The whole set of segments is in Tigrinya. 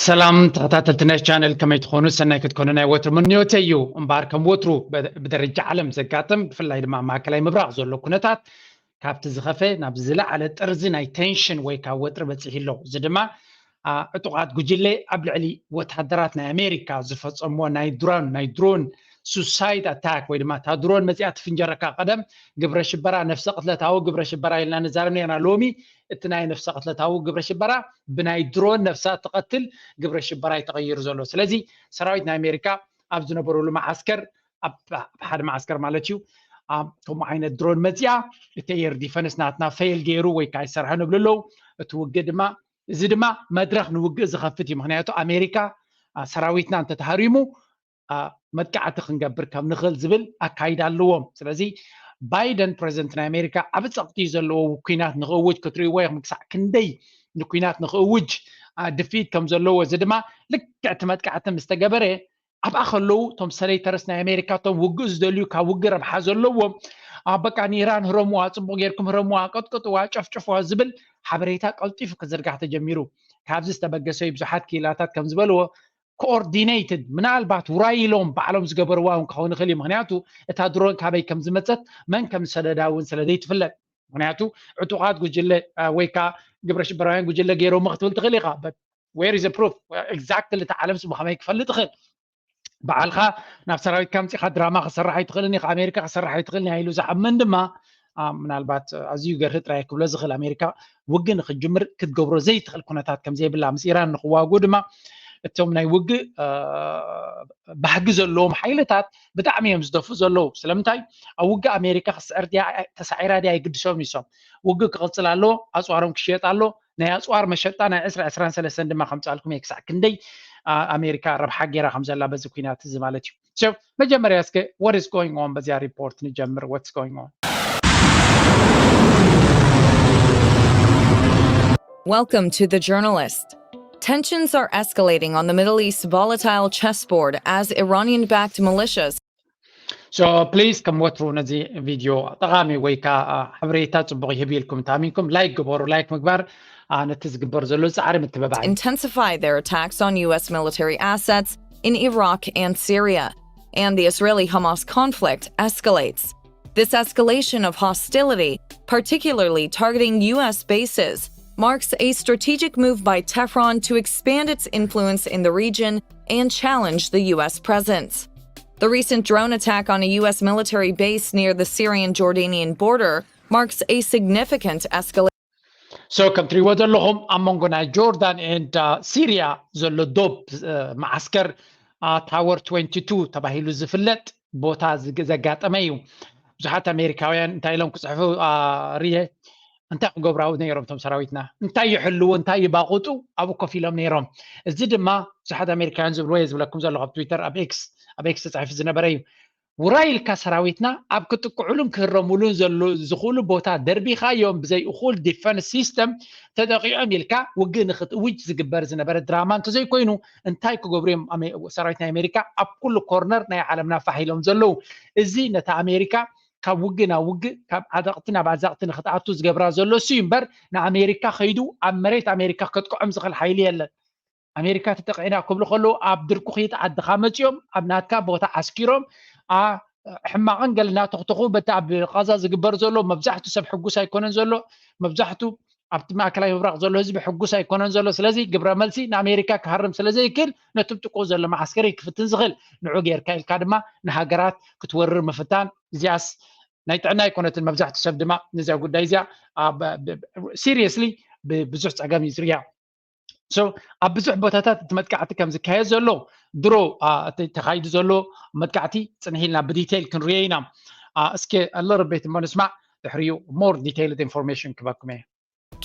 ሰላም ተኸታተልቲ ናይ ቻነል፣ ከመይ ትኾኑ? ሰናይ ክትኮኑ ናይ ወትሩ ምንዮተይ እዩ። እምበኣር ከም ወትሩ ብ- ብደረጃ ዓለም ዘጋጥም፣ ብፍላይ ድማ ኣብ ማእከላይ ምብራቕ ዘሎ ኩነታት ካብቲ ዝኸፈ ናብ ዝለዓለ ጥርዚ ናይ ቴንሽን ወይ ካብ ወጥሪ በፂሑ ኣሎ። እዚ ድማ አ፣ ዕጡቓት ጉጅለ ኣብ ልዕሊ ወታደራት ናይ ኣሜሪካ ዝፈፀምዎ ናይ ድሮን ናይ ድሮን ሱሳይድ ኣታክ ወይ ድማ እታ ድሮን መፂኣ ትፍንጀረካ። ቀደም ግብረ ሽበራ፣ ነፍሰ ቅትለታዊ ግብረ ሽበራ ኢልና ንዛረብ ነርና። ሎሚ እቲ ናይ ነፍሰ ቅትለታዊ ግብረ ሽበራ ብናይ ድሮን ነፍሳ ትቐትል ግብረ ሽበራ እዩ ተቐይሩ ዘሎ። ስለዚ ሰራዊት ናይ ኣሜሪካ ኣብ ዝነበሩሉ መዓስከር፣ ኣብ ሓደ መዓስከር ማለት እዩ፣ ከምኡ ዓይነት ድሮን መፂኣ፣ እቲ ኤር ዲፈንስ ናትና ፌል ገይሩ ወይ ከዓ ኣይሰርሐን ይብሉ ኣለዉ። እቲ ውግእ ድማ፣ እዚ ድማ መድረኽ ንውግእ ዝኸፍት እዩ። ምክንያቱ ኣሜሪካ ሰራዊትና እንተተሃሪሙ መጥቃዕቲ ክንገብር ከም ንኽእል ዝብል ኣካይዳ ኣለዎም። ስለዚ ባይደን ፕረዚደንት ናይ ኣሜሪካ ዓብ ፀቕጢ ዘለዎ ኩናት ንኽእውጅ ክትርእይዎ ኢኹም። ክሳዕ ክንደይ ንኩናት ንኽእውጅ ድፍኢት ከም ዘለዎ። እዚ ድማ ልክዕ እቲ መጥቃዕቲ ምስ ተገበረ ኣብኣ ከለዉ እቶም ሰነይተርስ ናይ ኣሜሪካ፣ እቶም ውግእ ዝደልዩ፣ ካብ ውግእ ረብሓ ዘለዎም፣ በቃ ንኢራን ህረምዋ፣ ፅቡቕ ጌርኩም ህረምዋ፣ ቀጥቅጥዋ፣ ጨፍጭፍዋ ዝብል ሓበሬታ ቀልጢፉ ክዝርጋሕ ተጀሚሩ። ካብዚ ዝተበገሰ ብዙሓት ክኢላታት ከም ዝበልዎ ኮኦርዲኔትድ፣ ምናልባት ውራይ ኢሎም ባዕሎም ዝገበርዋ እውን ክኸውን ይኽእል እዩ። ምክንያቱ እታ ድሮን ካበይ ከም ዝመፀት፣ መን ከም ዝሰደዳ እውን ስለ ዘይትፍለጥ። ምክንያቱ ዕጡቓት ጉጅለ ወይ ከዓ ግብረ ሽበራውያን ጉጅለ ገይሮሞ ክትብል ትኽእል ኢኻ። Where is the proof? ኤግዛክትሊ እቲ ዓለም ስሙ ከመይ ክፈልጥ ይኽእል? ባዕልካ ናብ ሰራዊትካ ምፂኻ ድራማ ክሰርሕ ኣይትኽእልን ኢኻ፣ ኣሜሪካ ክሰርሕ ኣይትኽእልን እያ ኢሉ ዝኣምን ድማ ምናልባት ኣዝዩ ገርሂ ጥራይ ክብሎ ዝኽእል፣ ኣሜሪካ ውግእ ንክትጅምር ክትገብሮ ዘይትኽእል ኩነታት ከም ዘይብላ፣ ምስ ኢራን ንክዋግኡ ድማ እቶም ናይ ውግእ ባህጊ ዘለዎም ሓይልታት ብጣዕሚ እዮም ዝደፍኡ ዘለዉ። ስለምንታይ? ኣብ ውግእ ኣሜሪካ ክትስዕር ድያ ተሳዒራ ድያ ኣይግድሶም ይሶም። ውግእ ክቕፅል ኣሎ፣ ኣፅዋሮም ክሽየጥ ኣሎ። ናይ ኣፅዋር መሸጣ ናይ ዕስራ ዕስራን ሰለስተን ድማ ከምፃልኩም እየ፣ ክሳዕ ክንደይ ኣሜሪካ ረብሓ ገይራ ከም ዘላ በዚ ኩናት እዚ ማለት እዩ። So መጀመርያ እስከ what is going on በዚያ ሪፖርት ንጀምር። What's going on? Welcome to The Journalist. Tensions are escalating on the Middle East volatile chessboard as Iranian-backed militias So please ከም ወትሩ ነዚ ቪድዮ ጠቓሚ ወይ ከዓ ሓበሬታ ፅቡቕ ይህብ ኢልኩም ተኣሚንኩም ላይክ ግበሩ። ላይክ ምግባር ነቲ ዝግበር ዘሎ ፃዕሪ ምትብባዕ እዩ። intensify their attacks on U S military assets in Iraq and Syria, and the Israeli-Hamas conflict escalates. This escalation of hostility, particularly targeting U S bases, marks a strategic move by Tehran to expand its influence in the region and challenge the U S presence. The recent drone attack on a U S military base near the Syrian-Jordanian border marks a significant escalation. So ከም ትሪእዎ ዘለኹም ኣብ መንጎ ናይ ጆርዳን and ሲሪያ ዘሎ ዶብ መዓስከር ታወር ትዌንቲ ቱ ተባሂሉ ዝፍለጥ ቦታ ዘጋጠመ እዩ። ብዙሓት ኣሜሪካውያን እንታይ ኢሎም ክፅሕፉ ርየ፣ እንታይ ክገብሩ ኣብኡ ነይሮም እቶም ሰራዊትና? እንታይ ይሕልዉ? እንታይ ይባቑጡ? ኣብኡ ኮፍ ኢሎም ነይሮም። እዚ ድማ ብዙሓት ኣሜሪካውያን ዝብልዎ እየ ዝብለኩም ዘለኹ ኣብ ትዊተር፣ ኣብ ኤክስ፣ ኣብ ኤክስ ተፃሒፉ ዝነበረ እዩ። ውራይ ኢልካ ሰራዊትና ኣብ ክጥቅዑሉን ክህረሙሉን ዝኽእሉ ቦታ ደርቢኻዮም ብዘይ እኹል ዲፈንስ ሲስተም ተጠቂዖም ኢልካ ውግእ ንክትእውጅ ዝግበር ዝነበረ ድራማ እንተዘይኮይኑ እንታይ ክገብሩ እዮም ሰራዊት ናይ ኣሜሪካ ኣብ ኩሉ ኮርነር ናይ ዓለምና ፋሕ ኢሎም ዘለዉ? እዚ ነታ ኣሜሪካ ካብ ውግእ ናብ ውግእ ካብ ዓዘቕቲ ናብ ዓዘቕቲ ንክትኣቱ ዝገብራ ዘሎ እሱ እዩ እምበር ንኣሜሪካ ከይዱ ኣብ መሬት ኣሜሪካ ከጥቅዖም ዝኽእል ሓይሊ የለን። ኣሜሪካ ተጠቂዕና ክብሉ ከለዉ ኣብ ድርኩኺት ዓድኻ መፂኦም ኣብ ናትካ ቦታ ዓስኪሮም ሕማቕን ገለ እናተኽተኹ በቲ ኣብ ቃዛ ዝግበር ዘሎ መብዛሕቱ ሰብ ሕጉስ ኣይኮነን ዘሎ። መብዛሕቱ ኣብቲ ማእከላይ ምብራቕ ዘሎ ህዝቢ ሕጉስ ኣይኮነን ዘሎ። ስለዚ ግብረ መልሲ ንኣሜሪካ ክሃርም ስለ ዘይክእል ነቲ ጥቁ ዘሎ መዓስከር ክፍትን ዝኽእል ንዑ ጌርካ ኢልካ ድማ ንሃገራት ክትወርር ምፍታን እዚኣስ ናይ ጥዕና ኣይኮነትን። መብዛሕቱ ሰብ ድማ ነዚኣ ጉዳይ እዚኣ ሲሪየስሊ ብብዙሕ ፀገም እዩ ዝርያ። So ኣብ ብዙሕ ቦታታት እቲ መጥቃዕቲ ከም ዝካየድ ዘሎ ድሮ ተካይዱ ዘሎ መጥቃዕቲ ፅንሕ ኢልና ብዲቴይል ክንርዮ ኢና። እስኪ ኣለርቤት እሞ ንስማዕ፣ ድሕሪኡ more detailed information ክበኩም እየ።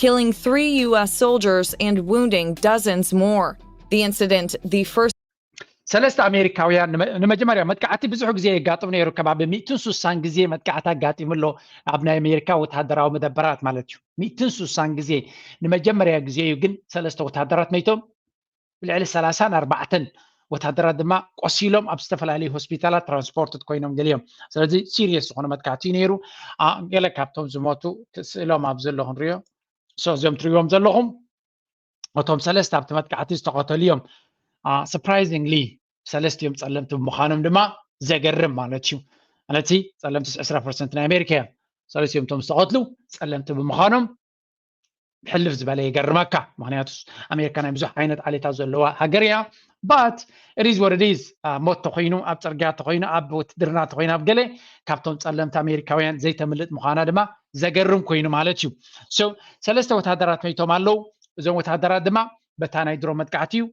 Killing three U S soldiers and wounding dozens more. The incident, the first ሰለስተ ኣሜሪካውያን ንመጀመርያ መጥቃዕቲ ብዙሕ ግዜ የጋጥም ነይሩ። ከባቢ ሚእትን ሱሳን ግዜ መጥቃዕቲ ኣጋጢሙ ኣሎ ኣብ ናይ ኣሜሪካ ወተሃደራዊ መደበራት ማለት እዩ። ሚእትን ሱሳን ግዜ ንመጀመርያ ግዜ እዩ ግን ሰለስተ ወተሃደራት መይቶም፣ ልዕሊ ሰላሳን ኣርባዕተን ወተሃደራት ድማ ቆሲሎም ኣብ ዝተፈላለዩ ሆስፒታላት ትራንስፖርት ኮይኖም ገሊኦም። ስለዚ ሲሪየስ ዝኾነ መጥቃዕቲ እዩ ነይሩ። ገለ ካብቶም ዝሞቱ ስእሎም ኣብ ዘሎ ክንሪኦ፣ እዚኦም ትሪእዎም ዘለኹም እቶም ሰለስተ ኣብቲ መጥቃዕቲ ዝተቐተሉ እዮም። Surprisingly ሰለስቲኦም ጸለምቲ ብምዃኖም ድማ ዘገርም ማለት እዩ። ማለት ጸለምቲ ዕስራ ፐርሰንት ናይ ኣሜሪካ እዮም። ሰለስቲኦም እቶም ዝተቐትሉ ጸለምቲ ብምዃኖም ሕልፍ ዝበለ የገርመካ። ምክንያቱ ኣሜሪካ ናይ ብዙሕ ዓይነት ዓሌታት ዘለዋ ሃገር እያ። But it is what it is። ሞት ተኮይኑ ኣብ ፅርግያ ተኮይኑ ኣብ ውትድርና ተኮይኑ ኣብ ገለ ካብቶም ጸለምቲ ኣሜሪካውያን ዘይተምልጥ ምዃና ድማ ዘገርም ኮይኑ ማለት እዩ። So ሰለስተ ወታደራት መይቶም ኣለዉ። እዞም ወታደራት ድማ በታ ናይ ድሮ መጥቃዕቲ እዩ።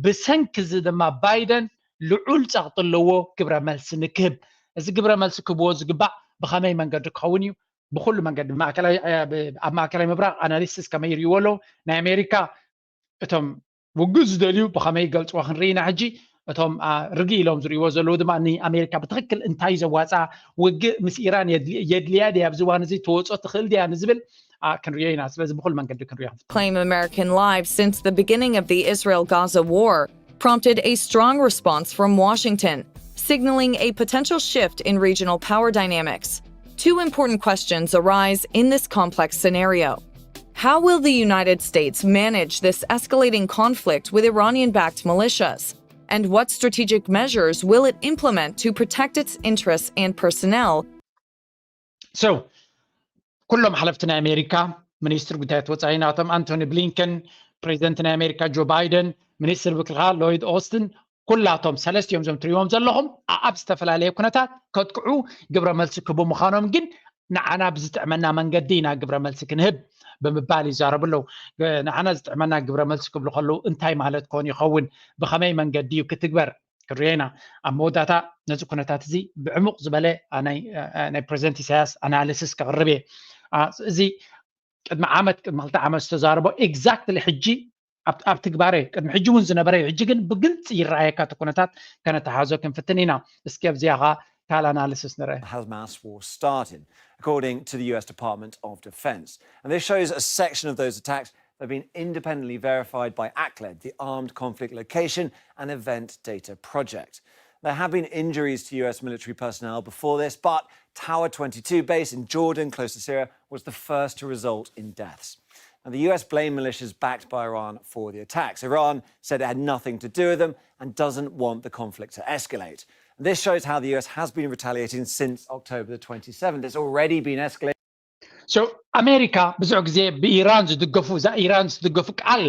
ብሰንኪ እዚ ድማ ባይደን ልዑል ጸቕጢ ኣለዎ ግብረ መልሲ ንክህብ። እዚ ግብረ መልሲ ክህብዎ ዝግባእ ብኸመይ መንገዲ ክኸውን እዩ? ብኩሉ መንገዲ ኣብ ማእከላይ ምብራቕ ኣናሊስትስ ከመይ ይርእይዎ ኣለዉ? ናይ ኣሜሪካ እቶም ውግእ ዝደልዩ ብኸመይ ይገልፅዎ ክንርኢ ኢና። ሕጂ እቶም ርግእ ኢሎም ዝርእይዎ ዘለዉ ድማ ንኣሜሪካ ብትክክል እንታይ ዘዋፅኣ ውግእ ምስ ኢራን የድልያ ድያ ኣብዚ እዋን እዚ ተወፅኦ ትኽእል ድያ ንዝብል ክንሪኦ ኢና። ስለዚ ብኩሉ መንገዲ ክንሪኦ claim American lives since the beginning of the Israel-Gaza war prompted a strong response from Washington, signaling a potential shift in regional power dynamics. Two important questions arise in this complex scenario. How will the United States manage this escalating conflict with Iranian-backed militias? And what strategic measures will it implement to protect its interests and personnel? So ኩሎም ሓለፍቲ ናይ ኣሜሪካ፣ ሚኒስትር ጉዳያት ወፃኢ ናቶም ኣንቶኒ ብሊንከን፣ ፕሬዚደንት ናይ ኣሜሪካ ጆ ባይደን፣ ሚኒስትር ምክልኻል ሎይድ ኦስትን፣ ኩላቶም ሰለስቲኦም እዞም ትሪእዎም ዘለኹም ኣብ ዝተፈላለየ ኩነታት ከጥቅዑ ግብረ መልሲ ክህቡ ምዃኖም ግን ንዓና ብዝጥዕመና መንገዲ ኢና ግብረ መልሲ ክንህብ ብምባል ይዛረቡ ኣለዉ። ንዓና ዝጥዕመና ግብረ መልሲ ክብሉ ከለዉ እንታይ ማለት ኮን ይኸውን? ብኸመይ መንገዲ እዩ ክትግበር? ክንሪኦ ኢና። ኣብ መወዳእታ ነዚ ኩነታት እዚ ብዕሙቕ ዝበለ ናይ ፕሬዚደንት ኢሳያስ ኣናሊሲስ ከቕርብ እየ። እዚ ቅድሚ ዓመት ቅድሚ ክልተ ዓመት ዝተዛረቦ exactly ሕጂ ኣብ ትግባረ ቅድሚ ሕጂ እውን ዝነበረ እዩ። ሕጂ ግን ብግልፂ ይረኣየካ እቲ ኩነታት ከነተሓዞ ክንፍትን ኢና። እስኪ ኣብዚኣ ኸ ካልእ ኣናሊሲስ ንርአ። Hamas war started, according to the U S Department of Defense. And this shows a section of those attacks that have been independently verified by ACLED, the Armed Conflict Location and Event Data Project. There have been injuries to U S military personnel before this, but Tower twenty-two base in Jordan, close to Syria, was the first to result in deaths. Now, the U S blamed militias backed by Iran for the attacks. Iran said it had nothing to do with them and doesn't want the conflict to escalate. This shows how the U S has been retaliating since October the twenty-seventh. It's already been escalated. So ኣሜሪካ ብዙሕ ግዜ ብኢራን ዝድገፉ እዛ ኢራን ዝድገፉ ቃል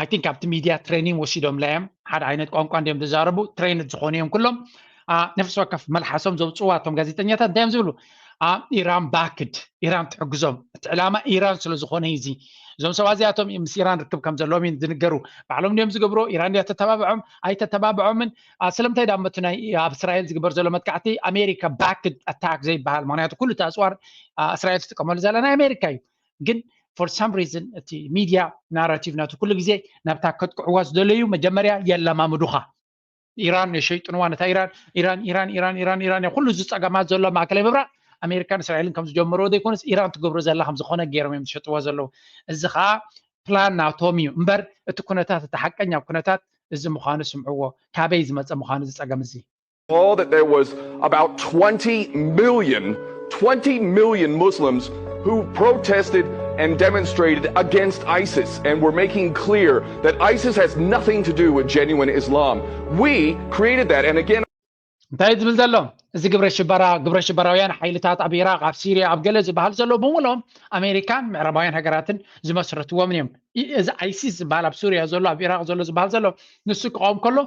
I think ኣብቲ ሚድያ ትሬኒንግ ወሲዶም ላዮም ሓደ ዓይነት ቋንቋ እንዲዮም ዝዛረቡ ትሬንድ ዝኾኑ እዮም ኩሎም። ነፍሲ ወከፍ መልሓሶም ዘውፅዋ እቶም ጋዜጠኛታት እንታይ እዮም ዝብሉ? ኢራን ባክድ ኢራን ትሕግዞም እቲ ዕላማ ኢራን ስለ ዝኾነ እዚ እዞም ሰባት እዚኣቶም ምስ ኢራን ርክብ ከም ዘለዎም ዝንገሩ ባዕሎም እንዲዮም ዝገብሮ ኢራን እያ ተተባብዖም ኣይተተባብዖምን። ስለምንታይ ዳመቱ ናይ ኣብ እስራኤል ዝግበር ዘሎ መጥቃዕቲ ኣሜሪካ ባክድ ኣታክ ዘይበሃል ምክንያቱ ኩሉ እቲ ኣፅዋር እስራኤል ትጥቀመሉ ዘላ ናይ ኣሜሪካ እዩ። ግን for some reason እቲ ሚድያ ናራቲቭ ናቱ ኩሉ ግዜ ናብታ ከጥቅዕዋ ዝደለዩ መጀመርያ የለማምዱኻ። ኢራን የሸይጥንዋ ነታ ኢራን ኢራን ኢራን ኢራን ኢራን ኢራን ኩሉ እዚ ፀገማት ዘሎ ማእከላይ ምብራቅ ኣሜሪካን እስራኤልን ከም ዝጀመርዎ ዘይኮነስ ኢራን ትገብሮ ዘላ ከም ዝኾነ ገይሮም እዮም ዝሸጥዎ ዘለዉ። እዚ ከዓ ፕላን ናቶም እዩ እምበር እቲ ኩነታት እቲ ሓቀኛ ኩነታት እዚ ምዃኑ ስምዕዎ። ካበይ ዝመፀ ምዃኑ እዚ ፀገም እዚ? Saw that there was about twenty million, twenty million Muslims who protested and demonstrated against ISIS and were making clear that ISIS has nothing to do with genuine Islam. We created that, and again, እንታይ ዝብል ዘሎ እዚ ግብረ ሽበራ ግብረ ሽበራውያን ሓይልታት ኣብ ኢራቅ ኣብ ሲሪያ ኣብ ገለ ዝበሃል ዘሎ ብምሎም ኣሜሪካን ምዕራባውያን ሃገራትን ዝመስረትዎም እዮም። እዚ ኣይሲስ ዝበሃል ኣብ ሱሪያ ዘሎ ኣብ ኢራቅ ዘሎ ዝበሃል ዘሎ ንሱ ክቐውም ከሎ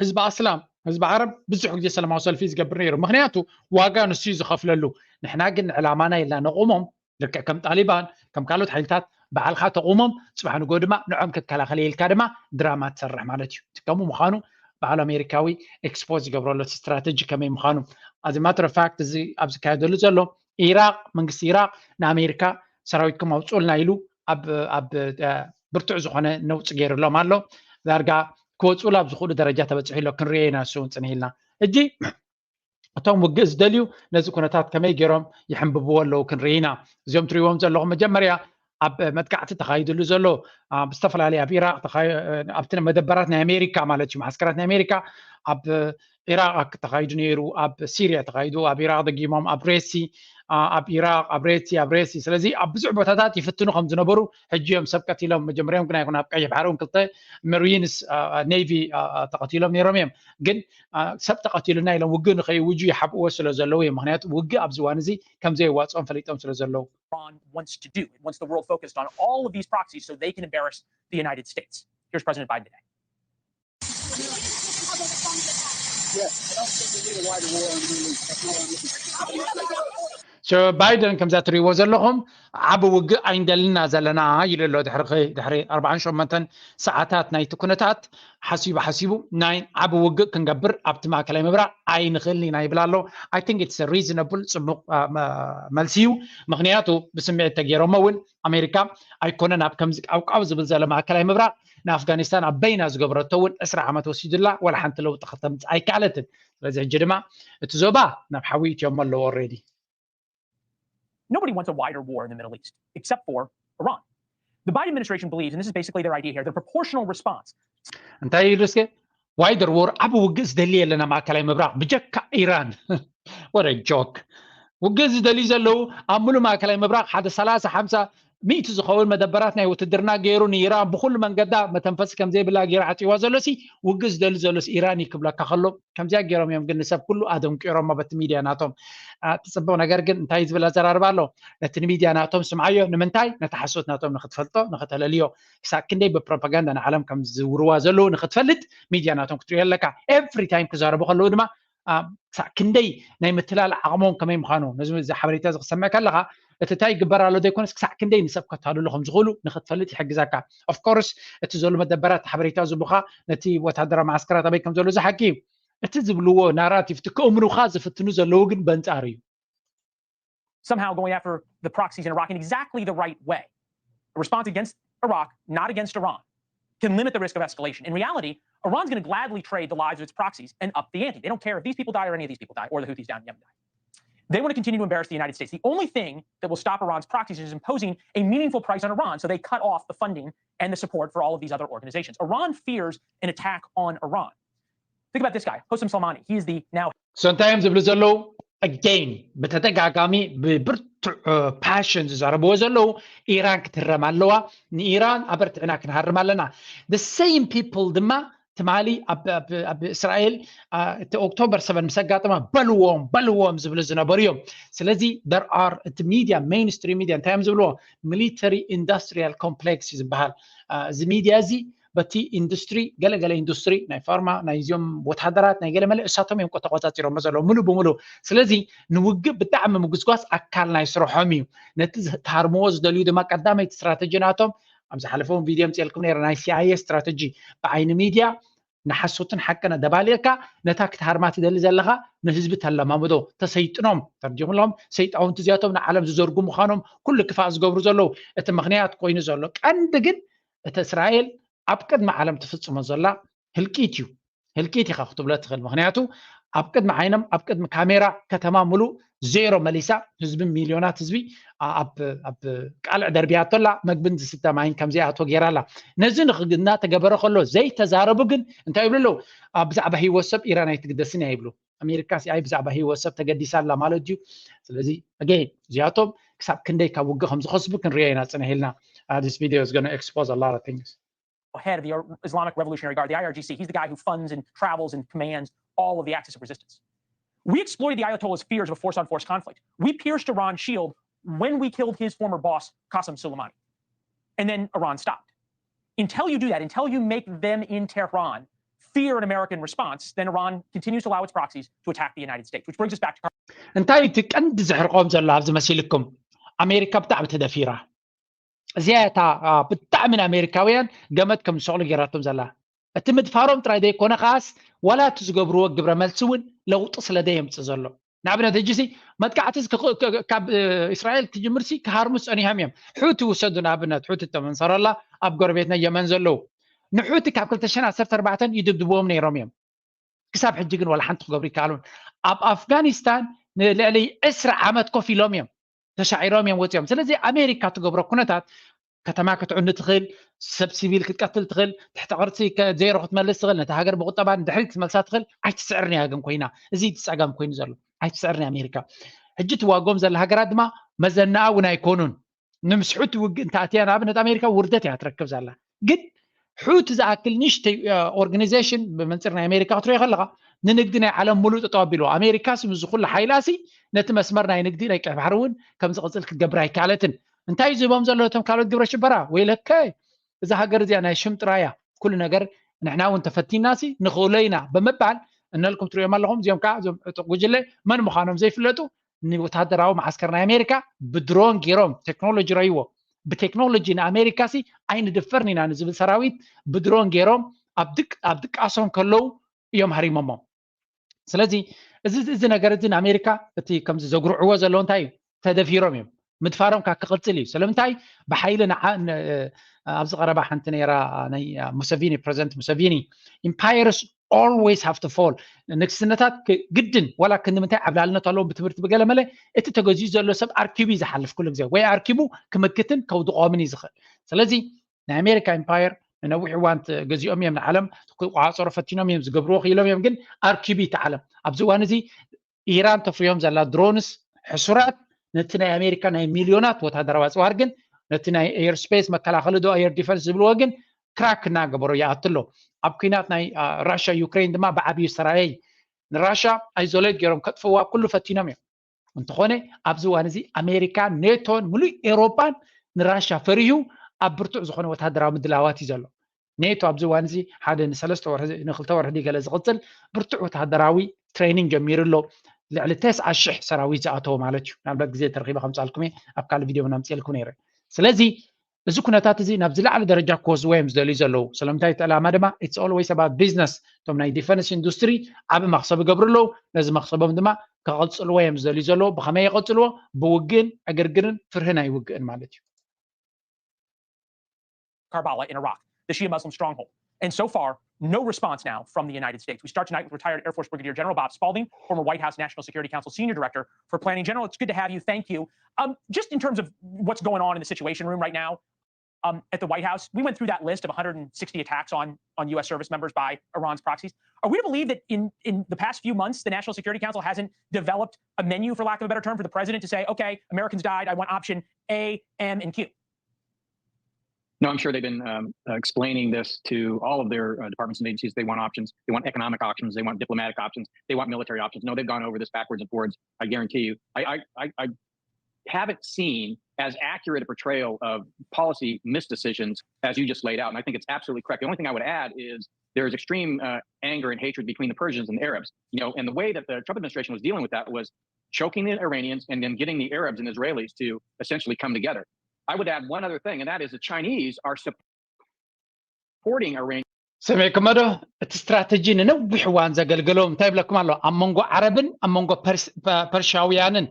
ህዝቢ ኣስላም ህዝቢ ዓረብ ብዙሕ ግዜ ሰላማዊ ሰልፊ ዝገብር ነይሩ። ምክንያቱ ዋጋ ንሱ እዩ ዝኸፍለሉ። ንሕና ግን ዕላማና ኢልና ነቑሞም ልክዕ ከም ጣሊባን ከም ካልኦት ሓይልታት ባዕልካ ተቑሞም ፅባሕ ንጎ ድማ ንዖም ክትከላኸል ኢልካ ድማ ድራማ ትሰርሕ ማለት እዩ። ትከሙ ምዃኑ ባዕሉ ኣሜሪካዊ ኤክስፖዝ ዝገብረሉ እቲ ስትራተጂ ከመይ ምዃኑ። As a matter of fact እዚ ኣብ ዝካየደሉ ዘሎ ኢራቅ መንግስቲ ኢራቅ ንኣሜሪካ ሰራዊትኩም ኣውፅኡልና ኢሉ ኣብ ብርቱዕ ዝኾነ ነውፂ ገይሩሎም ኣሎ። ዳርጋ ክወፅኡሉ ኣብ ዝኽእሉ ደረጃ ተበፂሑ ኣሎ። ክንሪኦ ኢና ንሱ እውን ፅንህ ኢልና። ሕጂ እቶም ውግእ ዝደልዩ ነዚ ኩነታት ከመይ ገይሮም ይሕንብብዎ ኣለዉ ክንርኢ ኢና። እዚኦም ትሪእዎም ዘለኹም መጀመርያ ኣብ መጥቃዕቲ ተኻይድሉ ዘሎ ብዝተፈላለዩ ኣብ ኢራቅ ኣብቲ መደበራት ናይ ኣሜሪካ ማለት እዩ መዓስከራት ናይ ኣሜሪካ ኣብ ኢራቅ ተኻይዱ ነይሩ፣ ኣብ ሲርያ ተኻይዱ፣ ኣብ ኢራቅ ደጊሞም ኣብ ሬሲ ኣብ ኢራቅ ኣብ ሬሲ ኣብ ሬሲ። ስለዚ ኣብ ብዙሕ ቦታታት ይፍትኑ ከም ዝነበሩ ሕጂ እዮም ሰብ ቀቲሎም። መጀመሪያም ግን ኣይኮነ ኣብ ቀይሕ ባሕሪ እውን ክልተ መሪንስ ኔቪ ተቐቲሎም ነይሮም እዮም። ግን ሰብ ተቐቲሉና ኢሎም ውግእ ንኸይውጁ ይሓብእዎ ስለ ዘለዉ እዮም። ምክንያቱ ውግእ ኣብዚ እዋን እዚ ከም ዘየዋፅኦም ፈሊጦም ስለ ዘለዉ። Iran wants to do. It wants the world focused on all of these proxies so they can embarrass the United States. Here's President Biden today. ባይደን ከምዛ ትሪእዎ ዘለኹም ዓብ ውግእ ኣይንደልና ዘለና ኢሉ ኣሎ። ድሕሪ ድሕሪ ኣርባዓን ሸሞንተን ሰዓታት ናይቲ ኩነታት ሓሲቡ ሓሲቡ ናይ ዓብ ውግእ ክንገብር ኣብቲ ማእከላይ ምብራቕ ኣይንኽእልን ኢና ይብል ኣሎ። I think it's reasonable፣ ጽቡቕ መልሲ እዩ። ምክንያቱ ብስምዒት ተገይሮሞ እውን ኣሜሪካ ኣይኮነን ኣብ ከምዚ ቃውቃው ዝብል ዘሎ ማእከላይ ምብራቕ ንኣፍጋኒስታን ኣብ በይና ዝገበረቶ እውን ዕስራ ዓመት ወሲዱላ ዋላ ሓንቲ ለውጢ ከተምፅእ ኣይከኣለትን። ስለዚ ሕጂ ድማ እቲ ዞባ ናብ ሓዊ እትዮሞ ኣለዎ already። Nobody wants a wider war in the Middle East except for Iran. The Biden administration believes, and this is basically their idea here, the proportional response. እንታይ ኢሉ እስከ wider war፣ ዓብ ውግእ ዝደሊ የለና ማእከላይ ምብራቕ ብጀካ ኢራን። What a joke። ውግእ ዝደልዩ ዘለዉ ኣብ ሙሉእ ማእከላይ ምብራቕ ሓደ ሰላሳ ሓምሳ ሚእቲ ዝኸውን መደበራት ናይ ውትድርና ገይሩ ንኢራን ብኩሉ መንገዳ መተንፈሲ ከም ዘይብላ ገይሩ ዓጽዋ ዘሎ ሲ ውግእ ዝደሊ ዘሎ ሲ ኢራን እዩ ክብለካ ከሎ ከምዚኣ ገይሮም እዮም ግን ንሰብ ኩሉ ኣደንቂሮሞ በቲ ሚድያ ናቶም። እቲ ጽቡቕ ነገር ግን እንታይ ዝብል ኣዘራርባ ኣሎ? ነቲ ንሚድያ ናቶም ስምዓዮ። ንምንታይ? ነቲ ሓሶት ናቶም ንክትፈልጦ ንክተለልዮ። ክሳብ ክንደይ ብፕሮፓጋንዳ ንዓለም ከም ዝውርዋ ዘለዉ ንክትፈልጥ ሚድያ ናቶም ክትሪኦ ኣለካ። Every time ክዛረቡ ከለዉ ድማ ክሳብ ክንደይ ናይ ምትላል ዓቕሞም ከመይ ምዃኑ ነዚ ሓበሬታ እዚ ክሰምዕ ከለኻ እቲ እንታይ ይግበር ኣሎ ዘይኮነስ ክሳዕ ክንደይ ንሰብ ከታልሉ ከም ዝኽእሉ ንክትፈልጥ ይሕግዘካ። Of course እቲ ዘሎ መደበራት ሓበሬታ ዝቡኻ ነቲ ወታደራዊ መዓስከራት ኣበይ ከም ዘሎ ዝሓቂ እዩ። እቲ ዝብልዎ ናራቲቭ እቲ ክእምኑኻ ዝፍትኑ ዘለዉ ግን በንጻሩ እዩ። Somehow going after the proxies in Iraq in exactly the right way. A response against Iraq, not against Iran, can limit the risk of escalation. In reality, Iran's going to gladly trade the lives of its proxies and up the ante. They don't care if these people die or any of these people die or the Houthis down in Yemen die. They want to continue to embarrass the United States. The only thing that will stop Iran's proxies is imposing a meaningful price on Iran, so they cut off the funding and the support for all of these other organizations. Iran fears an attack on Iran. Think about this guy, Hosam Salmani. He is the now So እንታይ እዮም ዝብሉ ዘለዉ? Again ብተደጋጋሚ ብብርቱዕ ፓሽን ዝዛረብዎ ዘለዉ ኢራን ክትህረም ኣለዋ፣ ንኢራን ኣበርቲዕና ክንሃርም ኣለና። The same people ድማ ትማሊ ኣብ እስራኤል እቲ ኦክቶበር ሰቨን ምስ ኣጋጠመ በልዎም በልዎም ዝብሉ ዝነበሩ እዮም። ስለዚ there are እቲ ሚድያ mainstream ሚድያ እንታይ እዮም ዝብልዎ? Military industrial complex እዩ ዝበሃል። እዚ ሚድያ እዚ በቲ ኢንዱስትሪ ገለገለ ኢንዱስትሪ ናይ ፋርማ ናይ እዚኦም ወታደራት ናይ ገለ መለ እሳቶም እዮም ተቆፃፂሮሞ ዘለዉ ሙሉ ብሙሉ። ስለዚ ንውግእ ብጣዕሚ ምጉስጓስ ኣካል ናይ ስርሖም እዩ። ነቲ ትሃርምዎ ዝደልዩ ድማ ቀዳመይቲ ስትራተጂ ናቶም ኣብ ዝሓለፈ እውን ቪድዮ ምፅኤልኩም ነይረ ናይ ሲኣይኤ ስትራተጂ ብዓይኒ ሚድያ ንሓሶትን ሓቅን ኣደባሊርካ ነታ ክትሃርማ ትደሊ ዘለኻ ንህዝቢ ተለማምዶ ተሰይጥኖም ተርጅምሎም ሰይጣውንቲ እዚኣቶም ንዓለም ዝዘርጉ ምዃኖም ኩሉ ክፋእ ዝገብሩ ዘለዉ እቲ ምኽንያት ኮይኑ ዘሎ ቀንዲ ግን እቲ እስራኤል ኣብ ቅድሚ ዓለም ትፍፅሞ ዘላ ህልቂት እዩ። ህልቂት ኢኻ ክትብሎ ትኽእል። ምክንያቱ ኣብ ቅድሚ ዓይኖም ኣብ ቅድሚ ካሜራ ከተማ ሙሉእ ዜሮ መሊሳ ህዝቢ ሚልዮናት ህዝቢ ኣብ ቃልዕ ደርቢያቶ ኣላ። መግብን ዝስተ ማይን ከም ዘይኣትዎ ገይራ ኣላ። ነዚ እናተገበረ ከሎ ዘይተዛረቡ ግን እንታይ ይብሉ ኣለዉ? ብዛዕባ ህይወት ሰብ ኢራን ኣይትግደስን እያ ይብሉ። ኣሜሪካ ሲ ኣይ ብዛዕባ ህይወት ሰብ ተገዲሳ ኣላ ማለት ድዩ? ስለዚ again እዚኣቶም ክሳብ ክንደይ ካብ ውግእ ከም ዝኸስቡ ክንሪኦ ኢና ፅንሕ ኢልና። This video is going to expose a lot of things. Head of the Islamic Revolutionary Guard, the I R G C. He's the guy who funds and travels and commands all of the Axis of Resistance. We exploited the Ayatollah's fears of a force-on-force conflict. We pierced Iran's shield when we killed his former boss, Qasem Soleimani. And then Iran stopped. Until you do that, until you make them in Tehran fear an American response, then Iran continues to allow its proxies to attack the United States, which brings us back to እንታይ እቲ ቀንዲ ዘሕርቆም ዘሎ ኣብዚ መሲልኩም? ኣሜሪካ ብጣዕሚ ተደፊራ። እዚኣ እታ ብጣዕሚ ንኣሜሪካውያን ገመድ ከም ዝሰቕሉ ገይራቶም ዘላ። እቲ ምድፋሮም ጥራይ ዘይኮነ ከዓስ ዋላ እቲ ዝገብርዎ ግብረ መልሲ እውን ለውጢ ስለ ዘየምፅእ ዘሎ። ንኣብነት ሕጂ ሲ መጥቃዕቲ ካብ እስራኤል ትጅምር ሲ ክሃርሙ ፀኒሖም እዮም። ሑቲ ውሰዱ ንኣብነት፣ ሑቲ ተመንሰረላ ኣብ ጎረቤትና የመን ዘለዉ ንሑቲ ካብ ክልተ ሽሕን ዓሰርተ ኣርባዕተን ይድብድብዎም ነይሮም እዮም። ክሳብ ሕጂ ግን ዋላ ሓንቲ ክገብሩ ይከኣሉን። ኣብ ኣፍጋኒስታን ንልዕሊ ዕስራ ዓመት ኮፍ ኢሎም እዮም ተሻዒሮም እዮም ወፂኦም። ስለዚ ኣሜሪካ ትገብሮ ኩነታት ከተማ ክትዕኑ ትኽእል፣ ሰብ ሲቪል ክትቀትል ትኽእል፣ ትሕቲ ቅርሲ ከ-፣ ዜሮ ክትመልስ ትኽእል፣ ነታ ሃገር ብቁጠባ ንድሕሪት ክትመልሳ ትኽእል። ኣይትስዕርን እያ ግን ኮይና፣ እዚ እቲ ጸገም ኮይኑ ዘሎ። ኣይትስዕርን እያ ኣሜሪካ። ሕጂ ትዋጎም ዘላ ሃገራት ድማ መዘናኣ እውን ኣይኮኑን። ንምስሑት ውግእ እንተኣትያ ንኣብነት ኣሜሪካ ውርደት እያ ትረክብ ዘላ። ግን ሑቲ ዝኣክል ንእሽተይ ኦርጋኒዜሽን ብመንፅር ናይ ኣሜሪካ ክትሪኦ ከለካ ንንግዲ ናይ ዓለም ሙሉእ ጠጠው ኣቢልዎ። ኣሜሪካ ሲ ምስዚ ኩሉ ሓይላ ሲ ነቲ መስመር ናይ ንግዲ ናይ ቀይ ባሕሪ እውን ከም ዝቕፅል ክትገብር ኣይከኣለትን። እንታይ እዩ ዝህቦም ዘሎ እቶም ካልኦት ግብረ ሽበራ? ወይለከ እዛ ሃገር እዚኣ ናይ ሽም ጥራያ ኩሉ ነገር ንሕና እውን ተፈቲና ሲ ንኽእሎ ኢና ብምባል እነልኩም ትሪኦም ኣለኹም። እዚኦም ከዓ እዞም ዕጡቕ ጉጅለ መን ምዃኖም ዘይፍለጡ ንወታደራዊ መዓስከር ናይ ኣሜሪካ ብድሮን ገይሮም ቴክኖሎጂ ረይዎ ብቴክኖሎጂ ንኣሜሪካ ሲ ኣይንድፈርን ኢና ንዝብል ሰራዊት ብድሮን ገይሮም ኣብ ድቅ-፣ ኣብ ድቃሶም ከለዉ እዮም ሃሪሞሞም። ስለዚ እዚ፣ እዚ ነገር እዚ ንኣሜሪካ እቲ ከምዚ ዘጉርዕዎ ዘለዉ እንታይ እዩ? ተደፊሮም እዮም። ምድፋሮም ካብ ክቕጽል እዩ። ስለምንታይ? ብሓይሊ ንዓ-፣ ን-፣ ኣብዚ ቀረባ ሓንቲ ነይራ ናይ ሙሰቪኒ፣ ፕረዚደንት ሙሰቪኒ፣ empires always have to fall፣ ንግስነታት ክ-፣ ግድን ዋላ ክንዲ ምንታይ ዓብላልነት ኣለዎም ብትምህርቲ ብገለ መለ፣ እቲ ተገዚኡ ዘሎ ሰብ ኣርኪቡ እዩ ዝሓልፍ ኩሉ ግዜ፣ ወይ ኣርኪቡ ክምክትን ከውድቖምን እዩ ዝኽእል። ስለዚ ናይ ኣሜሪካ empire ንነዊሕ እዋን ት-፣ ገዚኦም እዮም ንዓለም ክቋጸሩ ፈቲኖም እዮም፣ ዝገብርዎ ክኢሎም እዮም፣ ግን ኣርኪቡ እዩ እቲ ዓለም። ኣብዚ እዋን እዚ ኢራን ተፍርዮም ዘላ ድሮንስ ሕሱራት ነቲ ናይ ኣሜሪካ ናይ ሚልዮናት ወታደራዊ ኣጽዋር ግን ነቲ ናይ ኤር ስፔስ መከላኸሊ ዶ ኤር ዲፈንስ ዝብልዎ ግን ክራክ እናገበሮ ይኣቱ ኣሎ። ኣብ ኩናት ናይ፣ አ፣ ራሻ ዩክሬን ድማ ብዓብዩ ዝተራእየ እዩ። ንራሻ ኣይዞሌት ገይሮም ከጥፍዋ ኩሉ ፈቲኖም እዮም። እንተኾነ ኣብዚ እዋን እዚ ኣሜሪካ፣ ኔቶን ሙሉእ ኤውሮጳን ንራሻ ፈሪሁ ኣብ ብርቱዕ ዝኾነ ወታደራዊ ምድላዋት እዩ ዘሎ። ኔቶ ኣብዚ እዋን እዚ ሓደ ንሰለስተ ወርሒ፣ ንክልተ ወርሒ ድዩ ገለ ዝቕጽል ብርቱዕ ወታደራዊ ትሬኒንግ ጀሚሩ ኣሎ። ልዕሊ ተስዓ ሽሕ ሰራዊት ዝኣተወ ማለት እዩ። ምናልባት ግዜ ተረኺበ ከምጻልኩም እየ፣ ኣብ ካልእ ቪድዮ እውን ኣምጽኤልኩም ነይረ። ስለዚ እዚ ኩነታት እዚ ናብ ዝለዓለ ደረጃ ክወስድዎ እዮም ዝደልዩ ዘለዉ። ስለምንታይ? እቲ ዕላማ ድማ it's always about business። እቶም ናይ ዲፈንስ ኢንዱስትሪ ዓቢ መኽሰብ ይገብሩ ኣለዉ። ነዚ መኽሰቦም ድማ ከቐጽልዎ እዮም ዝደልዩ ዘለዉ። ብኸመይ የቐጽልዎ? ብውግእን ዕግርግርን ፍርህን ኣይውግእን ማለት እዩ። Karbala in Iraq, the Shia Muslim stronghold. And so far, no response now from the United States. We start tonight with retired Air Force Brigadier General Bob Spalding, former White House National Security Council senior director for planning. General, it's good to have you. Thank you. Um, just in terms of what's going on in the Situation Room right now, um, at the White House, we went through that list of one hundred sixty attacks on, on U S service members by Iran's proxies. Are we to believe that in, in the past few months, the National Security Council hasn't developed a menu, for lack of a better term, for the president to say, "Okay, Americans died. I want option A, M, and Q"? No, I'm sure they've been um, uh, explaining this to all of their uh, departments and agencies. They want options. They want economic options. They want diplomatic options. They want military options. No, they've gone over this backwards and forwards. I guarantee you. I, I, I, I haven't seen as accurate a portrayal of policy misdecisions as you just laid out. And I think it's absolutely correct. The only thing I would add is there is extreme uh, anger and hatred between the Persians and the Arabs. You know, and the way that the Trump administration was dealing with that was choking the Iranians and then getting the Arabs and Israelis to essentially come together. I would add one other thing, and that is the Chinese are supporting Iran. ሰሚዕኩሞ ዶ? እቲ ስትራተጂ ንነዊሕ እዋን ዘገልገሎም እንታይ ይብለኩም ኣሎ? ኣብ መንጎ ዓረብን ኣብ መንጎ ፐርስ-፣ ፐ-፣ ፐርሻውያንን፣